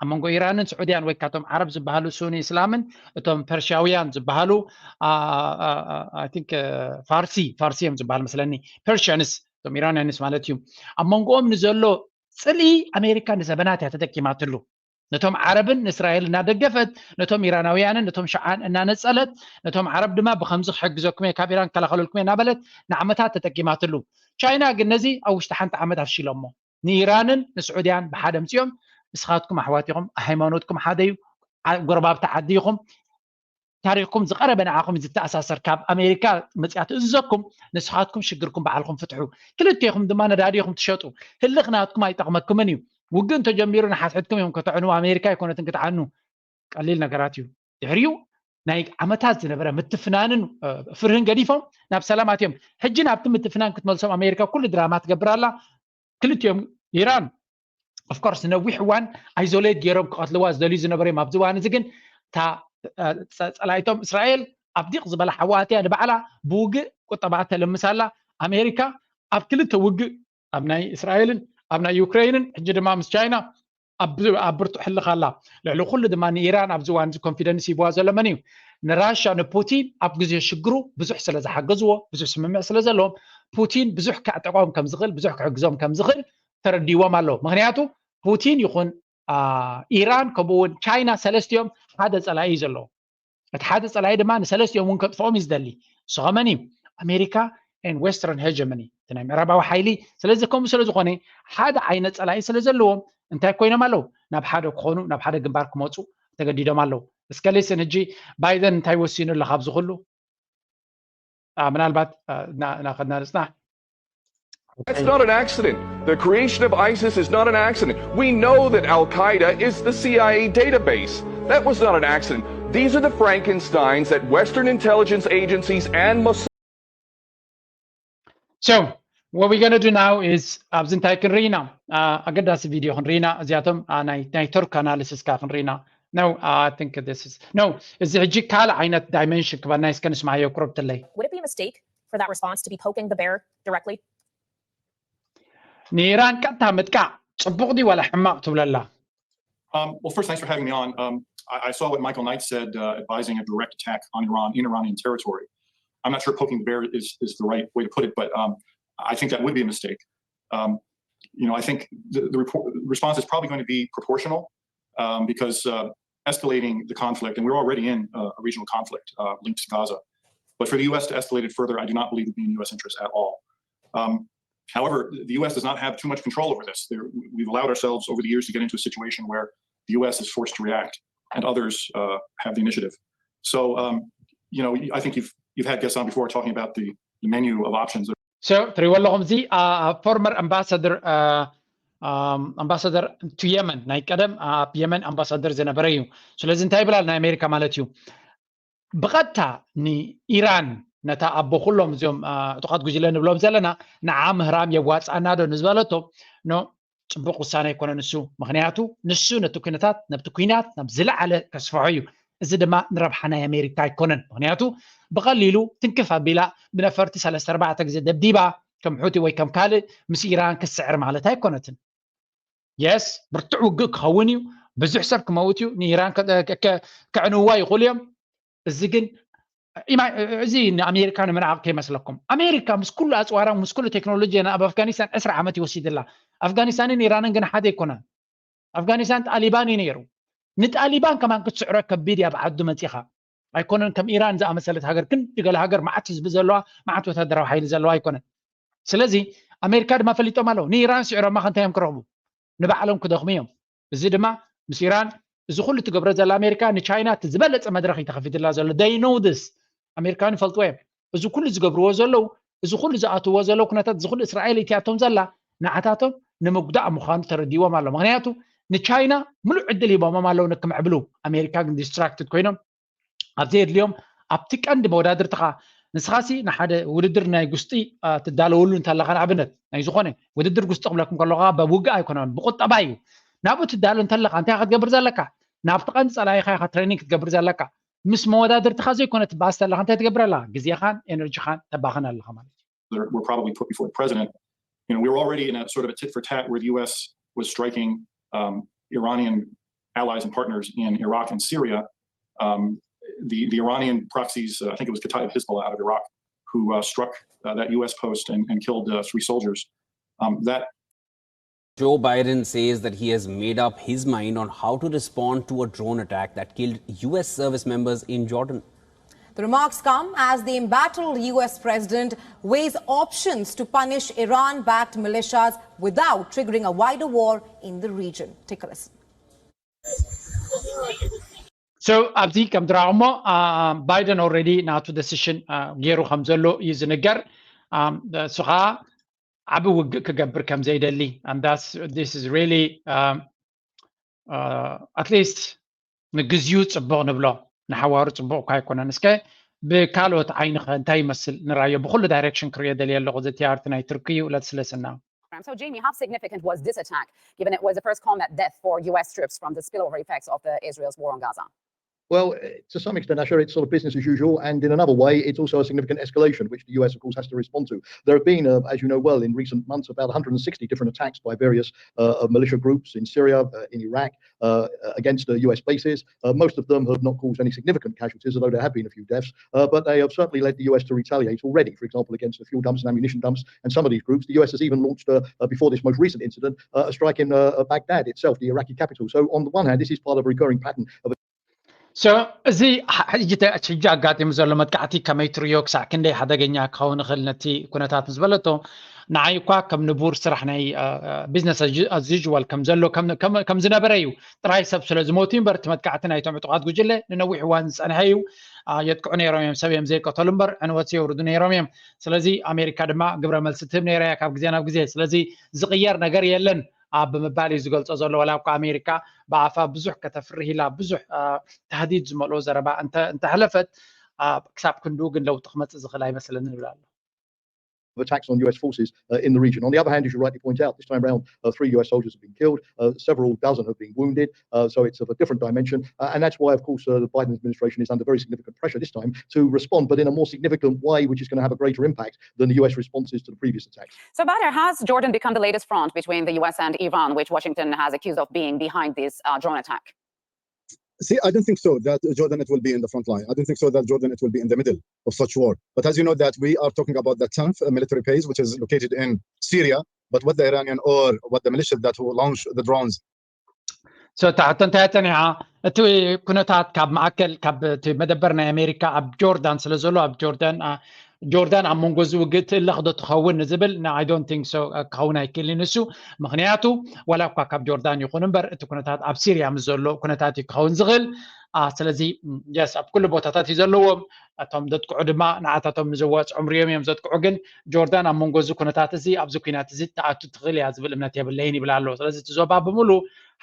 ኣብ መንጎ ኢራንን ስዑድያን፣ ወይ ካቶም ዓረብ ዝበሃሉ ሱኒ እስላምን እቶም ፐርሻውያን ዝበሃሉ፣ አ፣ አ፣ አ፣ I think፣ እ፣ ፋርሲ፣ ፋርሲ እዮም ዝበሃል መስለኒ፣ ፐርሽያንስ፣ እቶም ኢራንያንስ ማለት እዩ። ኣብ መንጎኦም ንዘሎ ጽልኢ ኣሜሪካ ንዘበናት እያ ተጠቂማትሉ። ነቶም ዓረብን ንእስራኤል እናደገፈት፣ ነቶም ኢራናውያንን ነቶም ሽዓን እናነጸለት፣ ነቶም ዓረብ ድማ ብኸምዚ ክሕግዘኩም እየ፣ ካብ ኢራን ክከላኸለልኩም እየ እናበለት ንዓመታት ተጠቂማትሉ። ቻይና ግን ነዚ ኣብ ውሽጢ ሓንቲ ዓመት ኣፍሺሎሞ። ንኢራንን ንስዑድያን ብሓደ ኣምጺኦም፣ ንስኻትኩም ኣሕዋት ኢኹም፣ ሃይማኖትኩም ሓደ እዩ፣ ዓ-፣ ጎረባብቲ ዓዲ ኢኹም፣ ታሪኽኩም ዝቐረበ ንዓኹም እዩ ዝተኣሳሰር። ካብ ኣሜሪካ መጺኣ ትእዝዘኩም፣ ንስኻትኩም ሽግርኩም ባዕልኹም ፍትሑ። ክልቴኹም ድማ ነዳዲ ኢኹም ትሸጡ። ህልኽ ናትኩም ኣይጠቕመኩምን እዩ። ውግእ እንተጀሚሩ ንሓድሕድኩም እዮም ከተዕንዉ፣ ኣሜሪካ ኣይኮነትን ክትዓኑ። ቀሊል ነገራት እዩ። ድሕሪኡ ናይ ዓመታት ዝነበረ ምትፍናንን፣ እ፣ ፍርህን ገዲፎም ናብ ሰላም ኣትዮም። ሕጂ ናብቲ ምትፍናን ክትመልሶም ኣሜሪካ ኩሉ ድራማ ትገብር ኣላ። ክልቲኦም ኢራን of course ነዊሕ እዋን ኣይዞሌት ገይሮም ክቐትልዋ ዝደልዩ ዝነበሩ እዮም። ኣብዚ እዋን እዚ ግን እታ፣ እ፣ ጸ-፣ ጸላኢቶም እስራኤል ኣብ ዲቕ ዝበለ ሓዊ ኣትያ ንባዕላ ብውግእ ቁጠባኣ ተለምስ ኣላ። ኣሜሪካ ኣብ ክልተ ውግእ፣ ኣብ ናይ እስራኤልን ኣብ ናይ ዩክሬንን፣ ሕጂ ድማ ምስ ቻይና ኣብ፣ ኣብ ብርቱዕ ሕልኽ ኣላ። ልዕሊ ኩሉ ድማ ንኢራን ኣብዚ እዋን እዚ ኮንፊደንስ ሂብዋ ዘሎ መን እዩ? ንራሻ፣ ንፑቲን ኣብ ግዜ ሽግሩ ብዙሕ ስለ ዝሓገዝዎ፣ ብዙሕ ስምምዕ ስለ ዘለዎም፣ ፑቲን ብዙሕ ከዕጠቖም ከም ዝኽእል፣ ብዙሕ ክሕግዞም ከም ዝኽእል ተረዲዎም ኣሎ። ምኽንያቱ ፑቲን ይኹን፣ አ፣ ኢራን፣ ከምኡ እውን ቻይና፣ ሰለስቲኦም ሓደ ጸላኢ እዩ ዘለዎ። እቲ ሓደ ፀላኢ ድማ ንሰለስቲኦም እውን ከጥፍኦም እዩ ዝደሊ። ንሱ ከመን እዩ? ኣሜሪካ and western hegemony፣ እቲ ናይ ምዕራባዊ ሓይሊ። ስለዚ ከምኡ ስለ ዝኾነ ሓደ ዓይነት ፀላኢ ስለ ዘለዎም እንታይ ኮይኖም ኣለዉ? ናብ ሓደ ክኾኑ፣ ናብ ሓደ ግንባር ክመፁ ተገዲዶም ኣለዉ። እስከ ሌስን ሕጂ ባይደን እንታይ ወሲኑ ኣሎ ካብዚ ኩሉ? ምናልባት ናኸድና ንፅናሕ። That's not an accident. The creation of ISIS is not an accident. We know that Al Qaeda is the CIA database. That was not an accident. These are the Frankensteins that Western intelligence agencies and Mossad. So what we're going to do now is ኣብዚ እንታይ ክንርኢ ኢና? ኣገዳሲ ቪድዮ ክንርኢ ኢና። እዚኣቶም ናይ ቱርክ ኣናሊሲስ ካ ክንርኢ ኢና። No, I think this is no. እዚ ሕጂ ካልእ ዓይነት ዳይመንሽን ክበና እስከ ንስማዮ ክረብትለይ። Would it be a mistake for that response to be poking the bear directly? ንኢራን ቀጥታ ምጥቃዕ ጽቡቕ ድዩ ዋላ ሕማቕ ትብለላ? Um, well, first, thanks for having me on. Um, I, I saw what Michael Knight said, uh, advising a direct attack on Iran in Iranian territory. I'm not sure poking the bear is, is the right way to put it, but um, I think that would be a mistake. Um, you know, I think the, the, report, the response is probably going to be proportional um, because uh, escalating the conflict, and we're already in uh, a regional conflict uh, linked to Gaza. But for the U S to escalate it further, I do not believe would be in U S interest at all. Um, however, the U S does not have too much control over this. There, we've allowed ourselves over the years to get into a situation where the U S is forced to react and others uh, have the initiative. So, um, you know, I think you've you've had guests on before talking about the, the menu of options. So ትሪእዎ ኣለኹም፣ እዚ ፎርመር ኣምባሳደር ኣምባሳደር ቱ የመን፣ ናይ ቀደም ኣብ የመን ኣምባሳደር ዝነበረ እዩ። ስለዚ እንታይ ይብላል ናይ ኣሜሪካ ማለት እዩ፣ ብቐጥታ ንኢራን፣ ነታ ኣቦ ኩሎም እዚኦም ዕጡቓት ጉጅለ ንብሎም ዘለና፣ ንዓ ምህራም የዋፅኣና ዶ ንዝበለቶ፣ ኖ፣ ፅቡቕ ውሳነ ኣይኮነን እሱ። ምክንያቱ ንሱ ነቲ ኩነታት፣ ነብቲ ኩናት ናብ ዝለዓለ ከስፍሖ እዩ። እዚ ድማ ንረብሓ ናይ ኣሜሪካ ኣይኮነን። ምክንያቱ ብቐሊሉ ትንክፍ ኣቢላ ብነፈርቲ ሰለስተ ኣርባዕተ ግዜ ደብዲባ፣ ከም ሑቲ ወይ ከም ካልእ ምስ ኢራን ክትስዕር ማለት ኣይኮነትን። የስ፣ ብርቱዕ ውግእ ክኸውን እዩ፣ ብዙሕ ሰብ ክመውት እዩ፣ ንኢራን ከዕንውዋ ይኽእሉ እዮም። እዚ ግን እዚ ንኣሜሪካ ንምንዓቕ ከይመስለኩም። ኣሜሪካ ምስ ኩሉ ኣፅዋራ፣ ምስ ኩሉ ቴክኖሎጂ ኣብ ኣፍጋኒስታን ዕስራ ዓመት ይወሲድላ። ኣፍጋኒስታንን ኢራንን ግን ሓደ ኣይኮነን። ኣፍጋኒስታን ጣሊባን እዩ ነይሩ። ንጣሊባን ከማን ክትስዕሮ ከቢድ እያ፣ ብዓዱ መፂኻ። ኣይኮነን ከም ኢራን ዝኣመሰለት ሃገር፣ ክንዲ ገለ ሃገር፣ መዓት ህዝቢ ዘለዋ፣ መዓት ወታደራዊ ሓይሊ ዘለዋ ኣይኮነን። ስለዚ ኣሜሪካ ድማ ፈሊጦም ኣለዉ። ንኢራን ስዕሮማ ከ እንታይ እዮም ክረኽቡ? ንባዕሎም ክደኽሙ እዮም። እዚ ድማ ምስ ኢራን እዚ ኩሉ ትገብሮ ዘላ ኣሜሪካ ንቻይና እቲ ዝበለፀ መድረኽ እዩ ተኸፊትላ ዘሎ። They know this። ኣሜሪካን ይፈልጥዎ እዮም። እዚ ኩሉ ዝገብርዎ ዘለዉ፣ እዚ ኩሉ ዝኣትዎ ዘለዉ ኩነታት፣ እዚ ኩሉ እስራኤል እትያቶም ዘላ ንዓታቶም ንምጉዳእ ምዃኑ ተረዲዎም ኣሎ። ምክንያቱ ንቻይና ሙሉእ ዕድል ሂቦሞም ኣለዉ ንክምዕብሉ። ኣሜሪካ ግን ዲስትራክትድ ኮይኖም ኣብ ዘየድልዮም ኣብቲ ቀንዲ መወዳድርትኻ ንስኻሲ ንሓደ ውድድር ናይ ጉስጢ ትዳለወሉ እንተለኻ ንኣብነት ናይ ዝኾነ ውድድር ጉስጢ ክብለኩም ከለኹ በውግእ ኣይኮነን ብቁጠባ እዩ። ናብኡ ትዳሎ እንተለኻ እንታይ ክትገብር ዘለካ? ናብቲ ቀንዲ ጸላኢኻ ኢኻ ትሬኒንግ ክትገብር ዘለካ። ምስ መወዳድርትኻ ዘይኮነ ትባኣስ ተለኻ እንታይ ትገብር ኣለኻ? ግዜኻን ኤነርጂኻን ተባኽን ኣለኻ ማለት እዩ። Were probably put before the president. You know, we were already in a sort of a tit for tat where the U S was striking um, Iranian allies and partners in Iraq and Syria. Um, the, the Iranian proxies, uh, I think it was Kataib Hezbollah out of Iraq, who uh, struck uh, that U S post and, and killed uh, three soldiers. Um, that Joe Biden says that he has made up his mind on how to respond to a drone attack that killed U S service members in Jordan. The remarks come as the embattled U S president weighs options to punish Iran-backed militias without triggering a wider war in the region. Take a listen. So ኣብዚ ከም ትረኣኹሞ ባይደን already ናቱ decision ገይሩ ከም ዘሎ እዩ ዝንገር። እሱ ከዓ ዓቢ ውግእ ክገብር ከም ዘይደሊ and that's this is really at least ንግዚኡ ጽቡቕ ንብሎ፣ ንሓዋሩ ጽቡቕ እኳ ኣይኮነን። እስከ ብካልኦት ዓይኒ ከ እንታይ ይመስል ንራዮ? ብኩሉ ዳይሬክሽን ክሪኦ ደልየ ኣለኹ። እዚ ቲኣርቲ ናይ ቱርኪ እዩ። Let's listen now. So, Jamie, how significant was this attack, given it was the first combat death for U S troops from the spillover effects of the Israel's war on Gaza? Well, to some extent, Asher, it's sort of business as usual. And in another way, it's also a significant escalation, which the U S, of course, has to respond to. There have been, uh, as you know well, in recent months, about one hundred sixty different attacks by various uh, militia groups in Syria, uh, in Iraq, uh, against uh, U S bases. Uh, most of them have not caused any significant casualties, although there have been a few deaths. Uh, but they have certainly led the U S to retaliate already, for example, against the fuel dumps and ammunition dumps and some of these groups. The U S has even launched, uh, uh, before this most recent incident, uh, a strike in uh, Baghdad itself, the Iraqi capital. So on the one hand, this is part of a recurring pattern of So እዚ ሕጂ ኣጋጢሙ ዘሎ መጥቃዕቲ ከመይ ትርእዮ? ክሳዕ ክንደይ ሓደገኛ ክኸውን ይኽእል ነቲ ኩነታት ምስ በለቶ፣ ንዓይ እኳ ከም ንቡር ስራሕ ናይ business as usual ከም ዘሎ ከም ዝነበረ እዩ። ጥራይ ሰብ ስለ ዝሞቱ እምበር እቲ መጥቃዕቲ ናይቶም ዕጡቓት ጉጅለ ንነዊሕ እዋን ዝጸንሐ እዩ። የጥቅዑ ነይሮም እዮም፣ ሰብ እዮም ዘይቀተሉ እምበር ዕንወት የውርዱ ነይሮም እዮም። ስለዚ ኣሜሪካ ድማ ግብረ መልሲ ትህብ ነይራ እያ ካብ ግዜ ናብ ግዜ። ስለዚ ዝቕየር ነገር የለን ኣብ ብምባል እዩ ዝገልጾ ዘሎ። ዋላ እኳ ኣሜሪካ ብኣፋ ብዙሕ ከተፍርህ ኢላ ብዙሕ ታህዲድ ዝመልኦ ዘረባ እንተሕለፈት፣ ክሳብ ክንድኡ ግን ለውጢ ክመጽእ ዝኽእል ኣይመስለንን ይብል ኣሎ። Of attacks on U S forces uh, in the region. On the other hand, as you rightly point out, this time round, uh, three U S soldiers have been killed, uh, several dozen have been wounded, uh, so it's of a different dimension. Uh, and that's why, of course, uh, the Biden administration is under very significant pressure this time to respond, but in a more significant way, which is going to have a greater impact than the U S responses to the previous attacks. So, Badr, has Jordan become the latest front between the U S and Iran, which Washington has accused of being behind this uh, drone attack? See, I don't think so that Jordan it will be in the front line. I don't think so that Jordan it will be in the middle of such war. But as you know that we are talking about the tenth military base, which is located in Syria. But what the Iranian or what the militias that who launched the drones so እታ ሕቶ እንታይ ጸኒሓ? እቲ ኩነታት ካብ ማእከል ካብ እቲ መደበር ናይ ኣሜሪካ ኣብ ጆርዳን ስለ ዘሎ ኣብ ጆርዳን ጆርዳን ኣብ መንጎ እዚ ውግእ ትእለኽ ዶ ትኸውን ንዝብል፣ I don't think so ክኸውን ኣይክእልን እሱ። ምኽንያቱ ዋላ እኳ ካብ ጆርዳን ይኹን እምበር እቲ ኩነታት ኣብ ሲርያ ምስ ዘሎ ኩነታት እዩ ክኸውን ዝኽእል። ስለዚ የስ ኣብ ኩሉ ቦታታት እዩ ዘለዎም። እቶም ዘጥቅዑ ድማ ንዓታቶም ንዘዋፅኦም ሪኦም እዮም ዘጥቅዑ። ግን ጆርዳን ኣብ መንጎ እዚ ኩነታት እዚ ኣብዚ ኩናት እዚ ትኣቱ ትኽእል እያ ዝብል እምነት የብለይን ይብል ኣሎ። ስለዚ እቲ ዞባ ብምሉ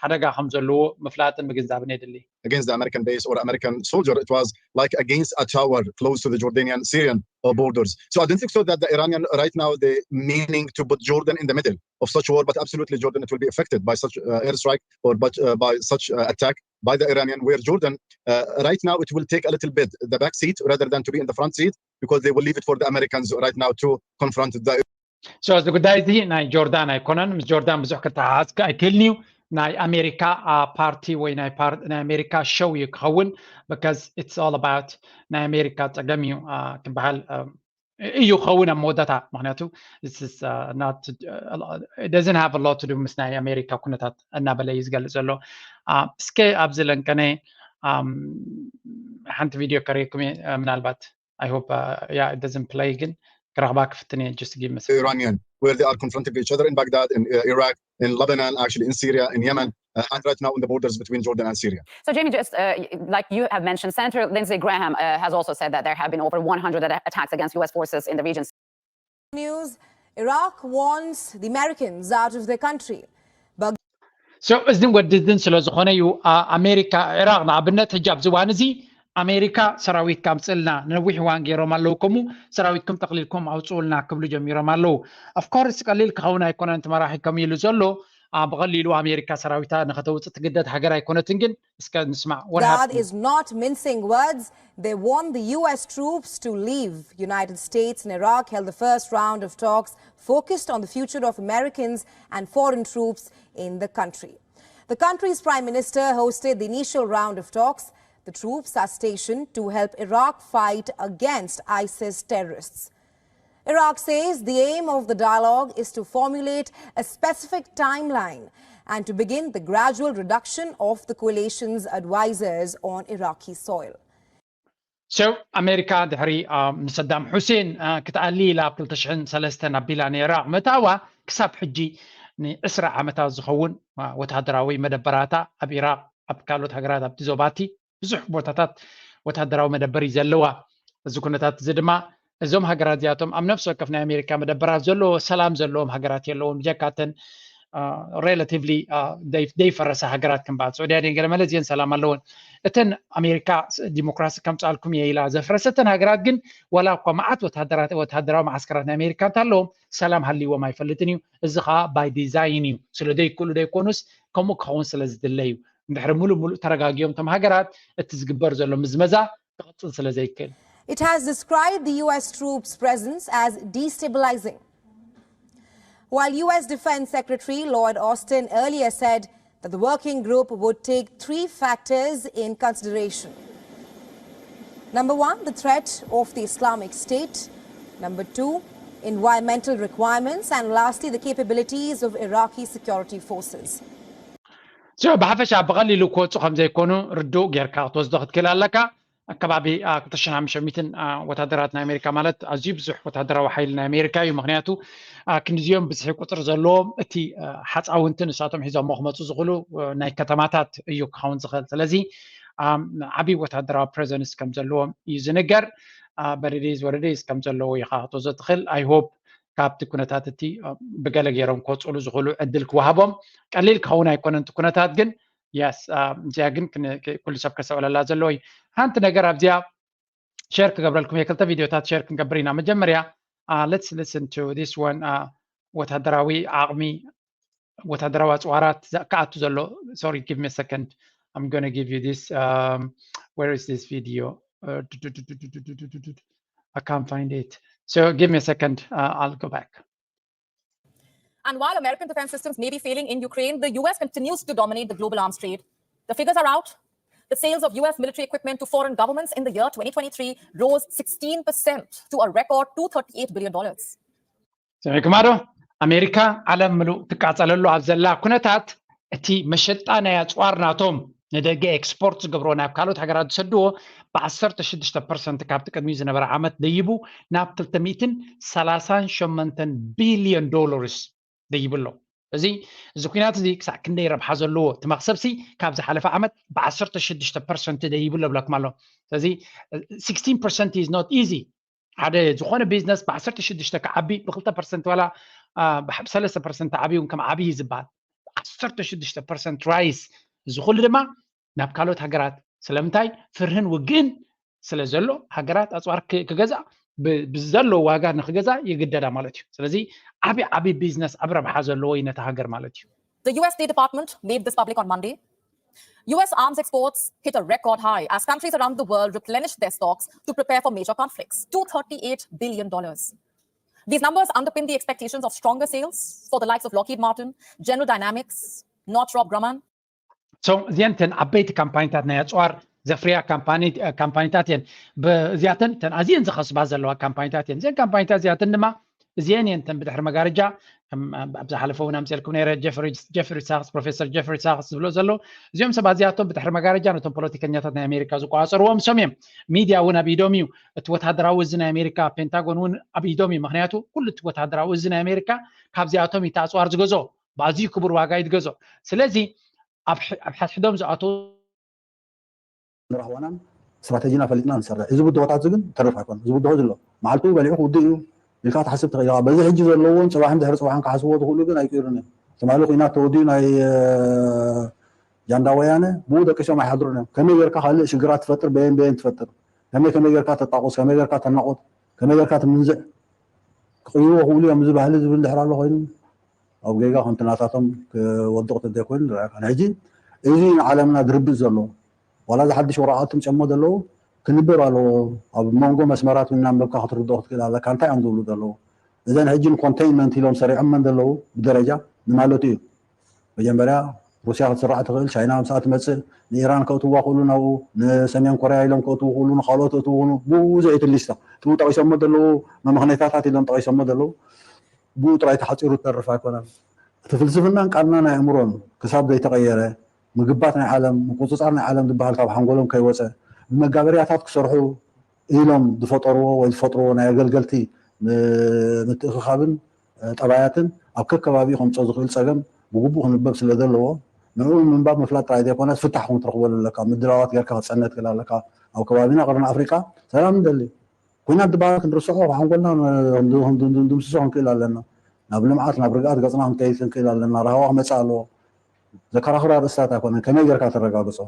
ሓደጋ ከም ዘለዎ ምፍላጥን ምግንዛብን የድሊ። Against the American base or American soldier, it was like against a tower close to the Jordanian Syrian uh, borders. So I don't think so that the Iranian right now they meaning to put Jordan in the middle of such war, but absolutely Jordan it will be affected by such uh, airstrike or but, uh, by such uh, attack by the Iranian, where Jordan uh, right now it will take a little bit the back seat rather than to be in the front seat because they will leave it for the Americans right now to confront the So እዚ ጉዳይ እዚ ናይ ጆርዳን ኣይኮነን። ምስ ጆርዳን ብዙሕ ክተሓሓዝ ኣይክእልን እዩ። ናይ ኣሜሪካ ፓርቲ ወይ ናይ ኣሜሪካ ሸው እዩ ክኸውን። Because it's all about ናይ ኣሜሪካ ጸገም እዩ ክበሃል እዩ ክኸውን ኣብ መወዳታ። ምክንያቱ doesn't have a lot to do ምስ ናይ ኣሜሪካ ኩነታት እናበለ እዩ ዝገልጽ ዘሎ። እስከ ኣብዚ ለንቀነ ሓንቲ ቪድዮ ከርእየኩም እየ ምናልባት I hope uh, yeah it doesn't play ግን ክረኽባ ክፍትን እየ just give me Iranian where they are confronting each other in Baghdad, in uh, Iraq, in Lebanon, actually in Syria, in Yemen, uh, and right now in the borders between Jordan and Syria. So Jamie, just uh, like you have mentioned, Senator Lindsey Graham uh, has also said that there have been over one hundred attacks against U S forces in the region. News: Iraq wants the Americans out of the country. So እዝን ወድዝን ስለ ዝኾነ እዩ ኣሜሪካ ኢራቅ ንኣብነት ሕጂ ኣብዚ እዋን እዚ ኣሜሪካ ሰራዊት ካምፅእልና ንነዊሕ እዋን ገይሮም ኣለዉ። ከምኡ ሰራዊትኩም ጠቅሊልኩም ኣውፅኡልና ክብሉ ጀሚሮም ኣለዉ። Of course ቀሊል ክኸውን ኣይኮነን። እቲ መራሒ ከም ኢሉ ዘሎ ብቐሊሉ ኣሜሪካ ሰራዊታ ንኸተውፅእ ትግደድ ሃገር ኣይኮነትን። ግን እስከ ንስማዕ። That is not mincing words. They want the U S troops to leave. United States and Iraq held the first round of talks focused on the future of Americans and foreign troops in the country. The country's prime minister hosted the initial round of talks. The troops are stationed to help Iraq fight against ISIS terrorists. Iraq says the aim of the dialogue is to formulate a specific timeline and to begin the gradual reduction of the coalition's advisors on Iraqi soil. So ኣሜሪካ ድሕሪ ንሰዳም ሑሴን ክትኣሊ ኢላ ኣብ ክልተ ሽሕን ሰለስተን ኣቢላ ንኢራቅ ምእታዋ ክሳብ ሕጂ ንዕስራ ዓመታት ዝኸውን ወታደራዊ መደበራታ ኣብ ኢራቅ ኣብ ካልኦት ሃገራት ኣብቲ ዞባቲ ብዙሕ ቦታታት ወታደራዊ መደበር እዩ ዘለዋ። እዚ ኩነታት እዚ ድማ እዞም ሃገራት እዚኣቶም ኣብ ነፍሲ ወከፍ ናይ ኣሜሪካ መደበራት ዘለዎ ሰላም ዘለዎም ሃገራት የለዎም ብጀካተን relatively ዘይፈረሳ ሃገራት ከም በዓል ስዑድያ ድን ገለ መለ እዚአን ሰላም ኣለወን። እተን ኣሜሪካ ዲሞክራሲ ከምፅኣልኩም እየ ኢላ ዘፍረሰተን ሃገራት ግን ዋላ እኳ መዓት ወታደራት ወታደራዊ ማዓስከራት ናይ ኣሜሪካ እንተለዎም ሰላም ሃልይዎም ኣይፈልጥን እዩ። እዚ ከዓ by design እዩ። ስለ ዘይክእሉ ዘይኮኑስ ከምኡ ክኸውን ስለ ዝድለ እዩ። እንድሕሪ ሙሉእ ሙሉእ ተረጋጊኦም እቶም ሃገራት እቲ ዝግበር ዘሎ ምዝመዛ ክቕፅል ስለ ዘይክእል። It has described the U S troops presence as destabilizing. While U S Defense Secretary Lloyd Austin earlier said that the working group would take three factors in consideration. Number one, the threat of the Islamic State. Number two, environmental requirements. And lastly, the capabilities of Iraqi security forces. ብሓፈሻ ብቐሊሉ ክወፁ ከም ዘይኮኑ ርዱእ ጌርካ ክትወስዶ ክትክእል ኣለካ። ኣከባቢ ክልተ ሽሕን ሓሙሽተ ሚእትን ወታደራት ናይ ኣሜሪካ ማለት ኣዝዩ ብዙሕ ወታደራዊ ሓይሊ ናይ ኣሜሪካ እዩ። ምክንያቱ ክንዲዚኦም ብዝሒ ቁፅሪ ዘለዎም እቲ ሓፃውንቲ ንሳቶም ሒዞሞ ክመፁ ዝኽእሉ ናይ ከተማታት እዩ ክኸውን ዝኽእል። ስለዚ ዓብዪ ወታደራዊ ፕሬዘንስ ከም ዘለዎም እዩ ዝንገር። በሪዲዝ ወረዲዝ ከም ዘለዎ ኢኻ ክትወስዶ ትኽእል። I hope ካብቲ ኩነታት እቲ ብገለ ገይሮም ክወፅሉ ዝኽእሉ ዕድል ክወሃቦም ቀሊል ክኸውን ኣይኮነን እቲ ኩነታት ግን yes እዚኣ ግን ኩሉ ሰብ ከሰብለላ ዘለዎ እዩ። ሓንቲ ነገር ኣብዚኣ ሸር ክገብረልኩም እየ። ክልተ ቪዲዮታት ሸር ክንገብር ኢና። መጀመርያ let's listen to this one ወታደራዊ ዓቕሚ ወታደራዊ ኣፅዋራት ክኣቱ ዘሎ sorry give me a second I'm gonna give you this um, where is this video uh, I can't find it so give me a second uh, I'll go back And while American defense systems may be failing in Ukraine, the U S continues to dominate the global arms trade. The figures are out. The sales of U S military equipment to foreign governments in the year twenty twenty-three rose sixteen percent to a record two hundred thirty-eight billion dollars. ሰሚዕኩማ ዶ? ኣሜሪካ ዓለም ምሉእ ትቃጸለሉ ኣብ ዘላ ኩነታት እቲ መሸጣ ናይ ኣጽዋር ናቶም ንደገ ኤክስፖርት ዝገብርዎ ናብ ካልኦት ሃገራት ዝሰድዎ ብ17 ፐርሰንት ካብቲ ቅድሚ ዝነበረ ዓመት ደይቡ ናብ 238 ቢልዮን ዶላርስ ደይቡ ኣሎ። እዚ እዚ ኩናት እዚ ክሳዕ ክንደይ ረብሓ ዘለዎ እቲ መክሰብሲ ካብ ዝሓለፈ ዓመት ብ16 ፐርሰንት ደይቡ ኣሎ ብለኩም ኣሎ። ስለዚ 16 ፐርሰንት is not easy ሓደ ዝኾነ ቢዝነስ ብ16 ክዓቢ ብ2 ፐርሰንት ዋላ ብ3 ፐርሰንት ዓብዩ ከም ዓብይ ዝበሃል ብ16 ፐርሰንት ራይስ እዚ ኩሉ ድማ ናብ ካልኦት ሃገራት ስለምንታይ ፍርህን ውግእን ስለ ዘሎ ሃገራት ኣፅዋር ክገዛ ብዘለዎ ዋጋ ንክገዛ ይግደዳ ማለት እዩ። ስለዚ ዓብዪ ዓብዪ ቢዝነስ ዓብ ረብሓ ዘለዎ እዩ ነቲ ሃገር ማለት እዩ። The U S State Department made this public on Monday. U S arms exports hit a record high as countries around the world replenished their stocks to prepare for major conflicts. two hundred thirty-eight billion dollars. These numbers underpin the expectations of stronger sales for the likes of Lockheed Martin, General Dynamics, Northrop Grumman. እዚአን ተን ዓበይቲ ካምፓኒታት ናይ ኣፅዋር ዘፍርያ ካምፓኒታት እየን። እዚኣተን ተን ኣዝየን ዝኸስባ ዘለዋ ካምፓኒታት እየን። እዚአን ካምፓኒታት እዚኣተን ድማ እዚአን እየን ተን ብድሕሪ መጋረጃ ኣብ ዝሓለፈ እውን ኣምፅልኩም ነረ ጀፍሪ ሳክስ ፕሮፌሰር ጀፍሪ ሳክስ ዝብሎ ዘሎ እዚኦም ሰባት እዚኣቶም ብድሕሪ መጋረጃ ነቶም ፖለቲከኛታት ናይ ኣሜሪካ ዝቆፃፀርዎም እሶም እዮም። ሚድያ እውን ኣብ ኢዶም እዩ። እቲ ወታደራዊ እዚ ናይ ኣሜሪካ ፔንታጎን እውን ኣብ ኢዶም እዩ። ምክንያቱ ኩሉ እቲ ወታደራዊ እዚ ናይ ኣሜሪካ ካብዚኣቶም እዩ ኣፅዋር ዝገዝኦ ብኣዝዩ ክቡር ዋጋ እዩ ዝገዝኦ። ስለዚ ኣብ ሕድሕዶም ዝኣተው ንራህዋናን ስትራተጂና ፈሊጥና ንሰርሕ። እዚ ብድሆታት እዚ ግን ተርፍ ኣይኮነ። እዚ ብድሆ ዝሎ መዓልቱ በሊዑ ክውድእ እዩ ኢልካ ትሓስብ ትኽእል ኢኻ። በዚ ሕጂ ዘለዎም ፅባሕን ድሕሪ ፅባሕን ክሓስብዎ ዝኽእሉ ግን ኣይቅይሩን እዮም። ትማሊ ኩናት ተወዲኡ ናይ ጃንዳ ወያነ ብኡ ደቂሶም ኣይሓድሩን እዮም። ከመይ ጌርካ ካልእ ሽግራት ትፈጥር በየን በየን ትፈጥር ከመይ ከመይ ጌርካ ተጣቁስ ከመይ ጌርካ ተናቆት ከመይ ጌርካ ትምንዝዕ ክቕይርዎ ክብሉ እዮም። እዚ ባህሊ ዝብል ድሕር ኣሎ ኮይኑ ኣብ ጌጋ ከምቲ ናታቶም ክወድቕ ተዘይኮይኑ ንርኣካ። ሕጂ እዚ ንዓለምና ድርብጽ ዘሎ ዋላ እዚ ሓድሽ ወረቓቕቲ ምጨሞ ዘለዉ ክንብብ ኣለዎ። ኣብ መንጎ መስመራት እናንበብካ ክትርድኦ ክትክእል ኣለካ። እንታይ እዮም ዝብሉ ዘለዉ? እዘን ሕጂ ንኮንቴይንመንት ኢሎም ሰሪዖመን ዘለዉ ብደረጃ ንማለቱ እዩ። መጀመርያ ሩስያ ክትስራዕ ትኽእል፣ ቻይና ምስኣ ትመፅእ፣ ንኢራን ከእትዋ ክእሉ ናብኡ፣ ንሰሜን ኮርያ ኢሎም ከእትዉ ክእሉ፣ ንካልኦት እትዉ ብኡ ዘዒት ሊስታ ትብኡ ጠቂሶሞ ዘለዉ መመኽነይታታት ኢሎም ጠቂሶሞ ዘለዉ ብኡ ጥራይ ተሓፂሩ ትተርፍ ኣይኮነን። እቲ ፍልስፍናን ቃልና ናይ ኣእምሮን ክሳብ ዘይተቐየረ ምግባት ናይ ዓለም ምቁፅፃር ናይ ዓለም ዝበሃል ካብ ሓንጎሎም ከይወፀ ብመጋበርያታት ክሰርሑ ኢሎም ዝፈጠርዎ ወይ ዝፈጥርዎ ናይ ኣገልገልቲ ምትእኽኻብን ጠባያትን ኣብ ከከባቢኡ ከምፅኦ ዝኽእል ፀገም ብግቡእ ክንበብ ስለ ዘለዎ ንዕኡ ንምንባብ ምፍላጥ ጥራይ ዘይኮነስ ፍታሕ እውን ክትረኽበሉ ኣለካ። ምድላዋት ጌርካ ክትፀነ ትኽእል ኣለካ። ኣብ ከባቢና ቅርኒ ኣፍሪቃ ሰላም ንደሊ። ኩናት ዝበሃል ክንርስዖ ሓንጎልና ድምስሶ ክንክእል ኣለና። ናብ ልምዓት ናብ ርግኣት ገፅና ክንከይድ ክንክእል ኣለና። ራህዋ ክመፅእ ኣለዎ። ዘከራኽር ኣርእስታት ኣይኮነን። ከመይ ጌርካ ተረጋግፆ?